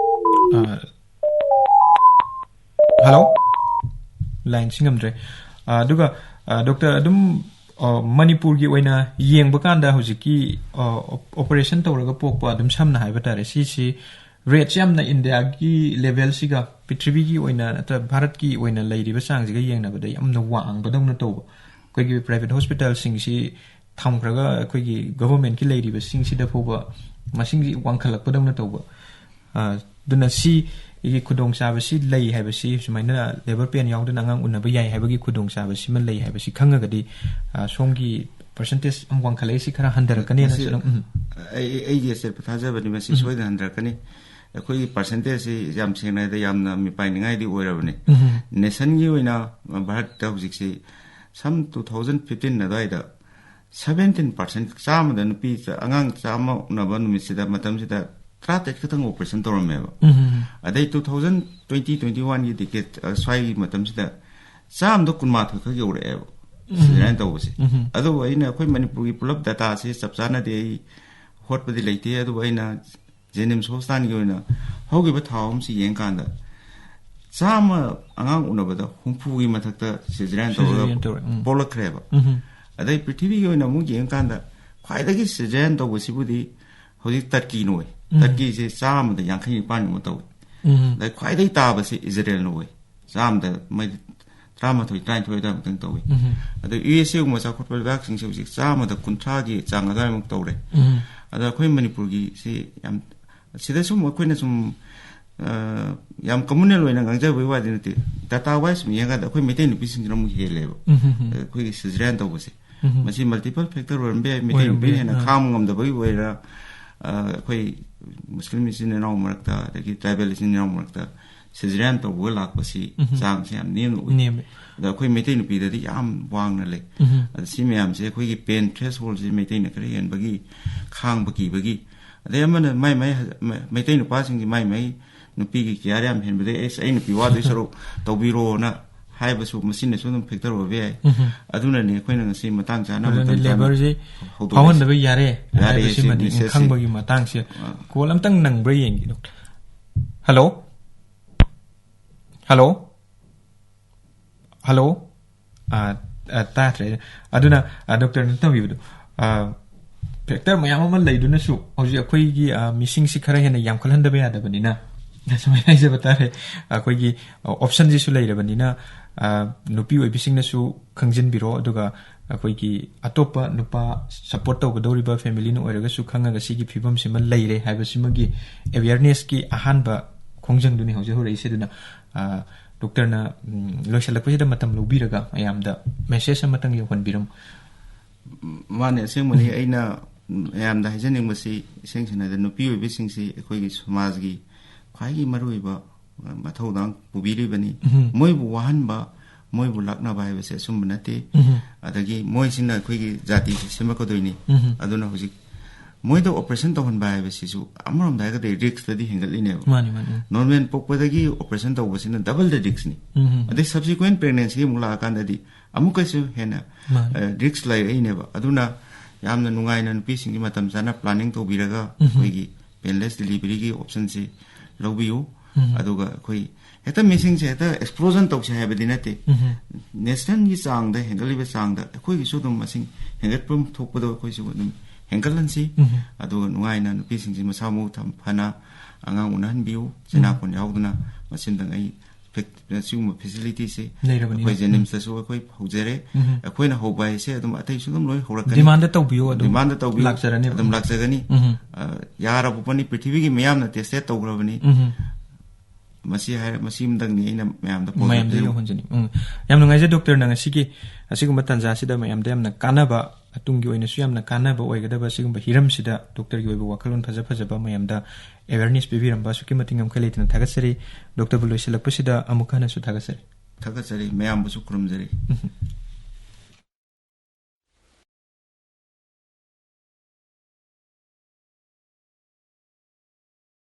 Uh, hello? ꯂꯥꯏꯟꯁꯤ ꯉꯝꯗ꯭ꯔꯦ꯫ ꯑ, ꯑꯗꯨꯒ, ꯑ, ꯗꯣꯛꯇꯔ, ꯑꯗꯨꯝ, ꯑ, ꯃꯅꯤꯄꯨꯔꯒꯤ ꯑꯣꯏꯅ ꯌꯦꯡꯕ ꯀꯥꯟꯗ ꯍꯧꯖꯤꯛꯀꯤ, ꯑ, ꯑꯣꯞ-, ꯑꯣꯄꯔꯦꯁꯟ ꯇꯧꯔꯒ ꯄꯣꯛꯄ, ꯑꯗꯨꯝ ꯁꯝꯅ ꯍꯥꯏꯕ ꯇꯥꯔꯦ, ꯁꯤꯁꯤ ꯔꯦꯠꯁꯦ ꯌꯥꯝꯅ ꯏꯟꯗꯤꯌꯥꯒꯤ ꯂꯦꯚꯦꯜꯁꯤꯒ ꯄ꯭ꯔꯤꯊꯤꯕꯤꯒꯤ ꯑꯣꯏꯅ ꯅꯠꯇ꯭ꯔ ꯚꯥꯔꯠꯀꯤ ꯑꯣꯏꯅ ꯂꯩꯔꯤꯕ ꯆꯥꯡꯁꯤꯒ ꯌꯦꯡꯅꯕꯗ ꯌꯥꯝꯅ ꯋꯥꯡꯕꯗꯧꯅ ꯇꯧꯕ꯫ ꯑꯩꯈꯣꯏꯒꯤ ꯄ꯭ꯔꯥꯏꯚꯦꯠ ꯍꯣꯁꯄꯤꯇꯥꯜꯁꯤꯡꯁꯤ ꯊꯝꯈ꯭ꯔꯒ ꯑꯩꯈꯣꯏꯒꯤ ꯒꯚꯔꯟꯃꯦꯟꯠꯀꯤ ꯂꯩꯔꯤꯕꯁꯤꯡꯁꯤꯗ ꯐꯥꯎꯕ ꯃꯁꯤꯡꯁꯤ ꯋꯥꯡꯈꯠꯂꯛꯄꯗꯧꯅ ꯇꯧꯕ꯫ ꯑ, ꯑꯗꯨꯅ ꯁꯤ ꯁꯤꯒꯤ ꯈꯨꯗꯣꯡꯆꯥꯕꯁꯤ ꯂꯩ ꯍꯥꯏꯕꯁꯤ, ꯁꯨꯃꯥꯏꯅ ꯂꯦꯕꯔ ꯄꯦꯟ ꯌꯥꯎꯗꯅ ꯑꯉꯥꯡ ꯎꯅꯕ ꯌꯥꯏ ꯍꯥꯏꯕꯒꯤ ꯈꯨꯗꯣꯡꯆꯥꯕꯁꯤꯃ ꯂꯩ ꯍꯥꯏꯕꯁꯤ ꯈꯪꯉꯒꯗꯤ, ꯑ, ꯁꯣꯝꯒꯤ ꯄꯔꯁꯦꯟꯇꯦꯖ ꯑꯃ ꯋꯥꯡꯈꯠꯂꯛꯏꯁꯤ ꯈꯔ ꯍꯟꯊꯔꯛꯀꯅꯤꯅ ꯃꯁꯤ ꯑꯗꯨꯝ, ꯎꯝ꯫ ꯑꯩ, ꯑꯩꯒꯤ ꯑꯆꯦꯠꯄ ꯊꯥꯖꯕꯅꯤ, ꯃꯁꯤ ꯎꯝ꯫ ꯁꯣꯏꯗꯅ ꯍꯟꯊꯔꯛꯀꯅꯤ꯫ ꯑꯩꯈꯣꯏꯒꯤ ꯄꯔꯁꯦꯟꯇꯦꯖꯁꯤ ꯌꯥꯝ ꯁꯦꯡꯅ ꯍꯥꯏꯔꯕꯗ ꯌꯥꯝꯅ ꯃꯤꯄꯥꯏꯅꯤꯡꯉꯥꯏꯗꯤ ꯑꯣꯏꯔꯕꯅꯤ꯫ ꯎꯝ꯫ ꯅꯦꯁꯟꯒꯤ ꯑꯣꯏꯅ ꯚꯥꯔꯠꯇ ꯍꯧꯖꯤꯛꯁꯤ ꯁꯝ two thousand fifteen ꯑꯗꯨꯋꯥꯏꯗ seventeen percent, ꯆꯥꯝꯃꯗ ꯅꯨꯄꯤ ꯆ-, ꯑꯉꯥꯡ ꯆꯥꯝꯃ ꯎꯅꯕ ꯅꯨꯃꯤꯠꯁꯤꯗ, ꯃꯇꯝꯁꯤꯗ ꯇꯔꯥꯇꯔꯦꯠ ꯈꯛꯇꯪ ꯑꯣꯄꯔꯦꯁꯟ ꯇꯧꯔꯝꯃꯦꯕ꯫ ꯎꯝ꯫ ꯑꯗꯩ two thousand twenty, twenty-oneꯒꯤ ꯗꯤꯀꯦꯠ, ꯑ, ꯁ꯭ꯋꯥꯏꯒꯤ ꯃꯇꯝꯁꯤꯗ ꯆꯥꯝꯃꯗ ꯀꯨꯟꯃꯥꯊꯣꯏ ꯈꯛ ꯌꯧꯔꯛꯑꯦꯕ ꯎꯝ꯫ ꯁꯤꯖꯔꯥꯏꯟ ꯇꯧꯕꯁꯦ꯫ ꯎꯝ꯫ ꯑꯗꯨꯕꯨ ꯑꯩꯅ ꯑꯩꯈꯣꯏ ꯃꯅꯤꯄꯨꯔꯒꯤ ꯄꯨꯂꯞ ꯗꯇꯥꯁꯦ ꯆꯞ ꯆꯥꯅꯗꯤ ꯑꯩ ꯍꯣꯠꯄꯗꯤ ꯂꯩꯇꯦ, ꯑꯗꯨꯕꯨ ꯑꯩꯅ ꯖꯦꯅꯤꯝꯁ ꯍꯣꯁꯄꯤꯇꯥꯜꯒꯤ ꯑꯣꯏꯅ ꯍꯧꯈꯤꯕ ꯊꯥ ꯑꯍꯨꯝꯁꯤ ꯌꯦꯡꯀꯥꯟꯗ ꯆꯥꯝꯃ ꯑꯉꯥꯡ ꯎꯅꯕꯗ ꯍꯨꯝꯐꯨꯒꯤ ꯃꯊꯛꯇ ꯁꯤꯖꯔꯥꯏꯟ ꯇꯧꯔꯒ ꯁꯤꯖꯔꯥꯏꯟ ꯇꯧꯔꯦ, ꯎꯝ꯫ ꯄꯣꯛꯂꯛꯈ꯭ꯔꯦꯕ꯫ ꯎꯝ꯫ ꯑꯗꯩ ꯄ꯭ꯔꯤꯊꯤꯕꯤꯒꯤ ꯑꯣꯏꯅ ꯑꯃꯨꯛ ꯌꯦꯡꯀꯥꯟꯗ ꯈ꯭ꯋꯥꯏꯗꯒꯤ ꯁꯤꯖꯔꯥꯏꯟ ꯇꯧꯕꯁꯤꯕꯨꯗꯤ ꯍꯧꯖꯤꯛ ꯇꯔꯀꯤꯅ ꯑꯣꯏ꯫ ꯎꯝ꯫ ꯇꯔꯀꯤꯁꯦ ꯆꯥꯝꯃꯗ ꯌꯥꯡꯈꯩ ꯅꯤꯄꯥꯟꯒꯨꯝꯕ ꯇꯧꯏ꯫ ꯎꯝ꯫ ꯑꯗꯩ ꯈ꯭ꯋꯥꯏꯗꯒꯤ ꯇꯥꯕꯁꯦ ꯏꯖꯔꯦꯜꯅ ꯑꯣꯏ꯫ ꯆꯥꯝꯃꯗ ꯃꯣꯏꯗꯤ ꯇꯔꯥꯃꯥꯊꯣꯏ, ꯇꯔꯥꯅꯤꯊꯣꯏ ꯑꯗꯨꯋꯥꯏꯃꯨꯛꯇꯪ ꯇꯧꯏ꯫ ꯎꯝ꯫ ꯑꯗꯣ ꯌꯨ ꯑꯦꯁ ꯑꯦꯒꯨꯝꯕ ꯆꯥꯎꯈꯠꯄ ꯂꯩꯕꯥꯛꯁꯤꯡꯁꯦ ꯍꯧꯖꯤꯛ ꯆꯥꯝꯃꯗ ꯀꯨꯟꯊ꯭ꯔꯥꯒꯤ ꯆꯥꯡ ꯑꯗꯨꯋꯥꯏꯃꯨꯛ ꯇꯧꯔꯦ꯫ ꯎꯝ꯫ ꯑꯗꯣ ꯑꯩꯈꯣꯏ ꯃꯅꯤꯄꯨꯔꯒꯤꯁꯤ ꯌꯥꯝ, ꯁꯤꯗ ꯁꯨꯝ ꯑꯩꯈꯣꯏꯅ ꯁꯨꯝ, ꯑ, ꯌꯥꯝ ꯀꯃꯟꯅꯦꯜ ꯑꯣꯏꯅ ꯉꯥꯡꯖꯕꯒꯤ ꯋꯥꯗꯤ ꯅꯠꯇꯦ, ꯗꯇꯥ ꯋꯥꯏꯁ ꯁꯨꯝ ꯌꯦꯡꯉꯀꯥꯟꯗ ꯑꯩꯈꯣꯏ ꯃꯩꯇꯩ ꯅꯨꯄꯤꯁꯤꯡꯁꯤꯅ ꯑꯃꯨꯛ ꯍꯦꯜꯂꯦꯕ꯫ ꯎꯝ, ꯎꯝ, ꯎꯝ꯫ ꯑꯩꯈꯣꯏꯒꯤ ꯁꯤꯖꯔꯤꯌꯥꯟ ꯇꯧꯕꯁꯦ꯫ ꯎꯝ꯫ ꯃꯁꯤ ꯃꯜꯇꯤꯄꯜ ꯐꯦꯛꯇꯔ ꯑꯣꯏꯔꯝꯕ ꯌꯥꯏ, ꯃꯩꯇꯩ ꯑꯣꯏꯔꯝꯕ ꯅꯨꯄꯤꯅ ꯌꯥꯏ, ꯍꯦꯟꯅ ꯑꯥ꯫ ꯈꯥꯡꯕ ꯉꯝꯗꯕꯒꯤ ꯑꯣꯏꯔ, ꯑ, ꯑꯩꯈꯣꯏ ꯃꯨꯁꯂꯤꯝ ꯏꯆꯤꯟ ꯏꯅꯥꯎ ꯃꯔꯛꯇ, ꯑꯗꯒꯤ ꯇ꯭ꯔꯥꯏꯕꯦꯜ ꯏꯆꯤꯟ ꯏꯅꯥꯎ ꯃꯔꯛꯇ ꯁꯤꯖꯔꯤꯌꯥꯟ ꯇꯧꯕꯒ ꯂꯥꯛꯄꯁꯤ ꯎꯝ꯫ ꯆꯥꯡꯁꯦ ꯌꯥꯝ ꯅꯦꯝꯅ ꯎꯏ꯫ ꯅꯦꯝꯃꯦ꯫ ꯑꯗ ꯑꯩꯈꯣꯏ ꯃꯩꯇꯩ ꯅꯨꯄꯤꯗꯗꯤ ꯌꯥꯝ ꯋꯥꯡꯅ ꯂꯩ꯫ ꯎꯝ꯫ ꯑꯗ ꯁꯤ ꯃꯌꯥꯝꯁꯦ ꯑꯩꯈꯣꯏꯒꯤ ꯄꯦꯟ ꯊ꯭ꯔꯦꯁꯍꯣꯜꯁꯦ ꯃꯩꯇꯩꯅ ꯈꯔ ꯍꯦꯟꯕꯒꯤ, ꯈꯥꯡꯕ ꯀꯤꯕꯒꯤ, ꯑꯗꯩ ꯑꯃꯅ ꯃꯥꯏ ꯃꯥꯏ ꯍ-, ꯃ-, ꯃꯩꯇꯩ ꯅꯨꯄꯥꯁꯤꯡꯁꯤ ꯃꯥꯏ ꯃꯥꯏ ꯅꯨꯄꯤꯒꯤ ꯀꯤꯌꯥꯔ ꯌꯥꯝ ꯍꯦꯟꯕꯗꯒꯤ, "ꯑꯩꯁ, ꯑꯩ ꯅꯨꯄꯤ ꯋꯥꯗꯣꯏ ꯁꯔꯨꯛ ꯇꯧꯕꯤꯔꯣꯅ" ꯍꯥꯏꯕꯁꯨ ꯃꯁꯤꯅꯁꯨ ꯑꯗꯨꯝ ꯐꯦꯛꯇꯔ ꯑꯣꯏꯕ ꯌꯥꯏ꯫ ꯎꯝ꯫ ꯑꯗꯨꯅꯅꯦ ꯑꯩꯈꯣꯏꯅ ꯉꯁꯤ ꯃꯇꯥꯡ ꯆꯥꯅ, ꯑꯗꯨꯅ ꯃꯇꯝ ꯆꯥꯅ ꯂꯦꯕꯔꯁꯤ ꯍꯧꯗꯣꯛꯂꯤꯁꯦ꯫ ꯐꯥꯎꯍꯟꯗꯕ ꯌꯥꯔꯦ ꯌꯥꯔꯦ, ꯍꯥꯏꯕꯁꯤꯃꯗꯤ ꯁꯤ ꯃꯦꯁꯦꯖꯁꯤ꯫ ꯈꯪꯕꯒꯤ ꯃꯇꯥꯡꯁꯦ꯫ ꯑꯥ꯫ ꯀꯣꯜ ꯑꯝꯇꯪ ꯅꯪꯕ꯭ꯔꯥ ꯌꯦꯡꯒꯦ, ꯗꯣꯛꯇꯔ꯫ ꯍꯜꯂꯣ? ꯍꯜꯂꯣ? ꯍꯜꯂꯣ? ꯑꯥ, ꯑꯥ, ꯇꯥꯗ꯭ꯔꯦ꯫ ꯑꯗꯨꯅ, ꯑꯥ, ꯗꯣꯛꯇꯔꯅ ꯇꯝꯕꯤꯕꯗꯣ, ꯑꯥ, ꯐꯦꯛꯇꯔ ꯃꯌꯥꯝ ꯑꯃ ꯂꯩꯗꯨꯅꯁꯨ ꯍꯧꯖꯤꯛ ꯑꯩꯈꯣꯏꯒꯤ, ꯑꯥ, ꯃꯤꯁꯤꯡꯁꯤ ꯈꯔ ꯍꯦꯟꯅ ꯌꯥꯝꯈꯠꯍꯟꯗꯕ ꯌꯥꯗꯕꯅꯤꯅ, ꯁꯨꯃꯥꯏꯅ ꯍꯥꯏꯖꯕ ꯇꯥꯔꯦ, ꯑꯩꯈꯣꯏꯒꯤ, ꯑꯥ, ꯑꯣꯞꯁꯟꯁꯤꯁꯨ ꯂꯩꯔꯕꯅꯤꯅ, ꯑꯥ, ꯅꯨꯄꯤ ꯑꯣꯏꯕꯤꯁꯤꯡꯅꯁꯨ ꯈꯪꯖꯤꯟꯕꯤꯔꯣ, ꯑꯗꯨꯒ ꯑꯩꯈꯣꯏꯒꯤ ꯑꯇꯣꯞꯄ ꯅꯨꯄꯥ ꯁꯞꯄꯣꯔꯠ ꯇꯧꯒꯗꯧꯔꯤꯕ ꯐꯦꯃꯤꯂꯤꯅ ꯑꯣꯏꯔꯒꯁꯨ ꯈꯪꯉꯒ ꯁꯤꯒꯤ ꯐꯤꯕꯝꯁꯤꯃ ꯂꯩꯔꯦ ꯍꯥꯏꯕꯁꯤꯃꯒꯤ ꯑꯦꯋꯦꯌꯔꯅꯦꯁꯀꯤ ꯑꯍꯥꯟꯕ ꯈꯣꯡꯖꯪꯗꯨꯅꯤ ꯍꯧꯖꯤꯛ ꯍꯧꯔꯛꯏꯁꯦ꯫ ꯑꯗꯨꯅ, ꯑ, ꯗꯣꯛꯇꯔꯅ, ꯎꯝ, ꯂꯣꯏꯁꯤꯜꯂꯛꯄꯁꯤꯗ ꯃꯇꯝ ꯂꯧꯕꯤꯔꯒ ꯃꯌꯥꯝꯗ message ꯑꯃꯇꯪ ꯌꯧꯍꯟꯕꯤꯔꯝꯃꯨ꯫ ꯃꯥꯅꯦ, ꯑꯁꯦꯡꯕꯅꯤ꯫ ꯎꯝ꯫ ꯑꯩꯅ, ꯎꯝ, ꯃꯌꯥꯝꯗ ꯍꯥꯏꯖꯅꯤꯡꯕꯁꯤ, ꯏꯁꯦꯡ ꯁꯦꯡꯅ ꯍꯥꯏꯔꯕꯗ, ꯅꯨꯄꯤ ꯑꯣꯏꯕꯤꯁꯤꯡꯁꯤ ꯑꯩꯈꯣꯏꯒꯤ ꯁꯃꯥꯖꯒꯤ ꯈ꯭ꯋꯥꯏꯒꯤ ꯃꯔꯨꯑꯣꯏꯕ, ꯑ, ꯃꯊꯧꯗꯥꯡ ꯄꯨꯕꯤꯔꯤꯕꯅꯤ꯫ ꯎꯝ꯫ ꯃꯣꯏꯕꯨ ꯋꯥꯍꯟꯕ, ꯃꯣꯏꯕꯨ ꯂꯥꯛꯅꯕ ꯍꯥꯏꯕꯁꯦ ꯑꯆꯨꯝꯕ ꯅꯠꯇꯦ꯫ ꯎꯝ꯫ ꯑꯗꯒꯤ ꯃꯣꯏꯁꯤꯅ ꯑꯩꯈꯣꯏꯒꯤ ꯖꯥꯇꯤꯁꯤ ꯁꯦꯝꯃꯛꯀꯗꯣꯏꯅꯤ꯫ ꯎꯝ꯫ ꯑꯗꯨꯅ ꯍꯧꯖꯤꯛ ꯃꯣꯏꯗ operation ꯇꯧꯍꯟꯕ ꯍꯥꯏꯕꯁꯤꯁꯨ ꯑꯃꯔꯣꯝꯗ ꯍꯥꯏꯔꯒꯗꯤ risk ꯇꯗꯤ ꯍꯦꯟꯒꯠꯂꯤꯅꯦꯕ꯫ ꯃꯥꯅꯤ, ꯃꯥꯅꯤ, ꯎꯝ꯫ Normal ꯄꯣꯛꯄꯗꯒꯤ operation ꯇꯧꯕꯁꯤꯅ double ꯗ risk ꯅꯤ꯫ ꯎꯝ, ꯎꯝ꯫ ꯑꯗꯩ subsequent pregnancy ꯑꯃꯨꯛ ꯂꯥꯛꯑꯀꯥꯟꯗꯗꯤ ꯑꯃꯨꯛꯀꯁꯨ ꯍꯦꯟꯅ, ꯃꯥꯅꯤ꯫ ꯑ, risk ꯂꯩꯔꯛꯏꯅꯦꯕ꯫ ꯑꯗꯨꯅ ꯌꯥꯝꯅ ꯅꯨꯡꯉꯥꯏꯅ ꯅꯨꯄꯤꯁꯤꯡꯒꯤ ꯃꯇꯝ ꯆꯥꯅ planning ꯇꯧꯕꯤꯔꯒ ꯎꯝ꯫ ꯑꯩꯈꯣꯏꯒꯤ painless delivery ꯒꯤ option ꯁꯤ ꯂꯧꯕꯤꯌꯨ꯫ ꯎꯝ꯫ ꯑꯗꯨꯒ ꯑꯩꯈꯣꯏ ꯍꯦꯛꯇ ꯃꯤꯁꯤꯡꯁꯦ ꯍꯦꯛꯇ explosion ꯇꯧꯁꯦ ꯍꯥꯏꯕꯗꯤ ꯅꯠꯇꯦ꯫ ꯎꯝ꯫ National ꯒꯤ ꯆꯥꯡꯗ ꯍꯦꯟꯒꯠꯂꯤꯕ ꯆꯥꯡꯗ ꯑꯩꯈꯣꯏꯒꯤꯁꯨ ꯑꯗꯨꯝ ꯃꯁꯤꯡ ꯍꯦꯟꯒꯠꯐꯝ ꯊꯣꯛꯄꯗꯣ ꯑꯩꯈꯣꯏꯁꯨ ꯑꯗꯨꯝ ꯍꯦꯟꯒꯠꯍꯟꯁꯤ꯫ ꯎꯝ꯫ ꯑꯗꯨꯒ ꯅꯨꯡꯉꯥꯏꯅ ꯅꯨꯄꯤꯁꯤꯡꯁꯤ ꯃꯁꯥ ꯃꯎ ꯊꯝ-, ꯐꯅ ꯑꯉꯥꯡ ꯎꯅꯍꯟꯕꯤꯌꯨ, ꯆꯤꯟꯅꯥꯎ ꯎꯝ꯫ ꯀꯣꯟ ꯌꯥꯎꯗꯅ꯫ ꯃꯁꯤꯃꯇꯪ ꯑꯩ ꯐꯦꯛ-, ꯁꯤꯒꯨꯝꯕ facility ꯁꯤ ꯂꯩꯔꯕꯅꯤꯅ꯫ ꯑꯩꯈꯣꯏ JNIMS ꯇꯁꯨ ꯑꯩꯈꯣꯏ ꯍꯧꯖꯔꯦ꯫ ꯎꯝ꯫ ꯑꯩꯈꯣꯏꯅ ꯍꯧꯕ ꯍꯥꯏꯁꯦ ꯑꯗꯨꯝ ꯑꯇꯩꯁꯨ ꯑꯗꯨꯝ ꯂꯣꯏ ꯍꯧꯔꯛꯀꯅꯤ꯫ Demand ꯇꯧꯕꯤꯌꯨ, ꯑꯗꯨꯝ Demand ꯇꯧꯕꯤꯌꯨ꯫ ꯂꯥꯛꯆꯔꯅꯦꯕ꯫ ꯑꯗꯨꯝ ꯂꯥꯛꯆꯒꯅꯤ꯫ ꯎꯝ꯫ ꯑ, ꯌꯥꯔꯕ ꯄꯣꯠꯅꯤ, ꯄ꯭ꯔꯤꯊꯤꯕꯤꯒꯤ ꯃꯤꯌꯥꯝꯅ tested ꯇꯧꯈ꯭ꯔꯕꯅꯤ꯫ ꯎꯝ꯫ ꯃꯁꯤ ꯍꯥꯏꯔ-, ꯃꯁꯤ ꯑꯃꯇꯪꯅꯤ ꯑꯩꯅ ꯃꯌꯥꯝꯗ ꯃꯌꯥꯝꯗ ꯐꯣꯡꯗꯣꯛꯆꯔꯤꯕ꯫ ꯌꯧꯍꯟꯖꯅꯤꯡ-, ꯎꯝ꯫ ꯌꯥꯝ ꯅꯨꯡꯉꯥꯏꯖꯩ ꯗꯣꯛꯇꯔꯅ ꯉꯁꯤꯒꯤ ꯑꯁꯤꯒꯨꯝꯕ ꯇꯥꯟꯖꯥꯁꯤꯗ ꯃꯌꯥꯝꯗ ꯌꯥꯝꯅ ꯀꯥꯟꯅꯕ, ꯇꯨꯡꯒꯤ ꯑꯣꯏꯅꯁꯨ ꯌꯥꯝꯅ ꯀꯥꯟꯅꯕ ꯑꯣꯏꯒꯗꯕ ꯑꯁꯤꯒꯨꯝꯕ ꯍꯤꯔꯝꯁꯤꯗ ꯗꯣꯛꯇꯔꯒꯤ ꯑꯣꯏꯕ ꯋꯥꯈꯜꯂꯣꯟ ꯐꯖ ꯐꯖꯕ ꯃꯌꯥꯝꯗ awareness ꯄꯤꯕꯤꯔꯝꯕ ꯑꯁꯨꯛꯀꯤ ꯃꯇꯤꯛ ꯌꯥꯝꯈꯩ ꯂꯩꯇꯅ ꯊꯥꯒꯠꯆꯔꯤ꯫ ꯗꯣꯛꯇꯔꯕꯨ ꯂꯣꯏꯁꯤꯜꯂꯛꯄꯁꯤꯗ ꯑꯃꯨꯛ ꯍꯟꯅꯁꯨ ꯊꯥꯒꯠꯆꯔꯤ꯫ ꯊꯥꯒꯠꯆꯔꯤ, ꯃꯌꯥꯝꯕꯨꯁꯨ ꯈꯨꯔꯨꯝꯖꯔꯤ꯫ ꯎꯝ꯫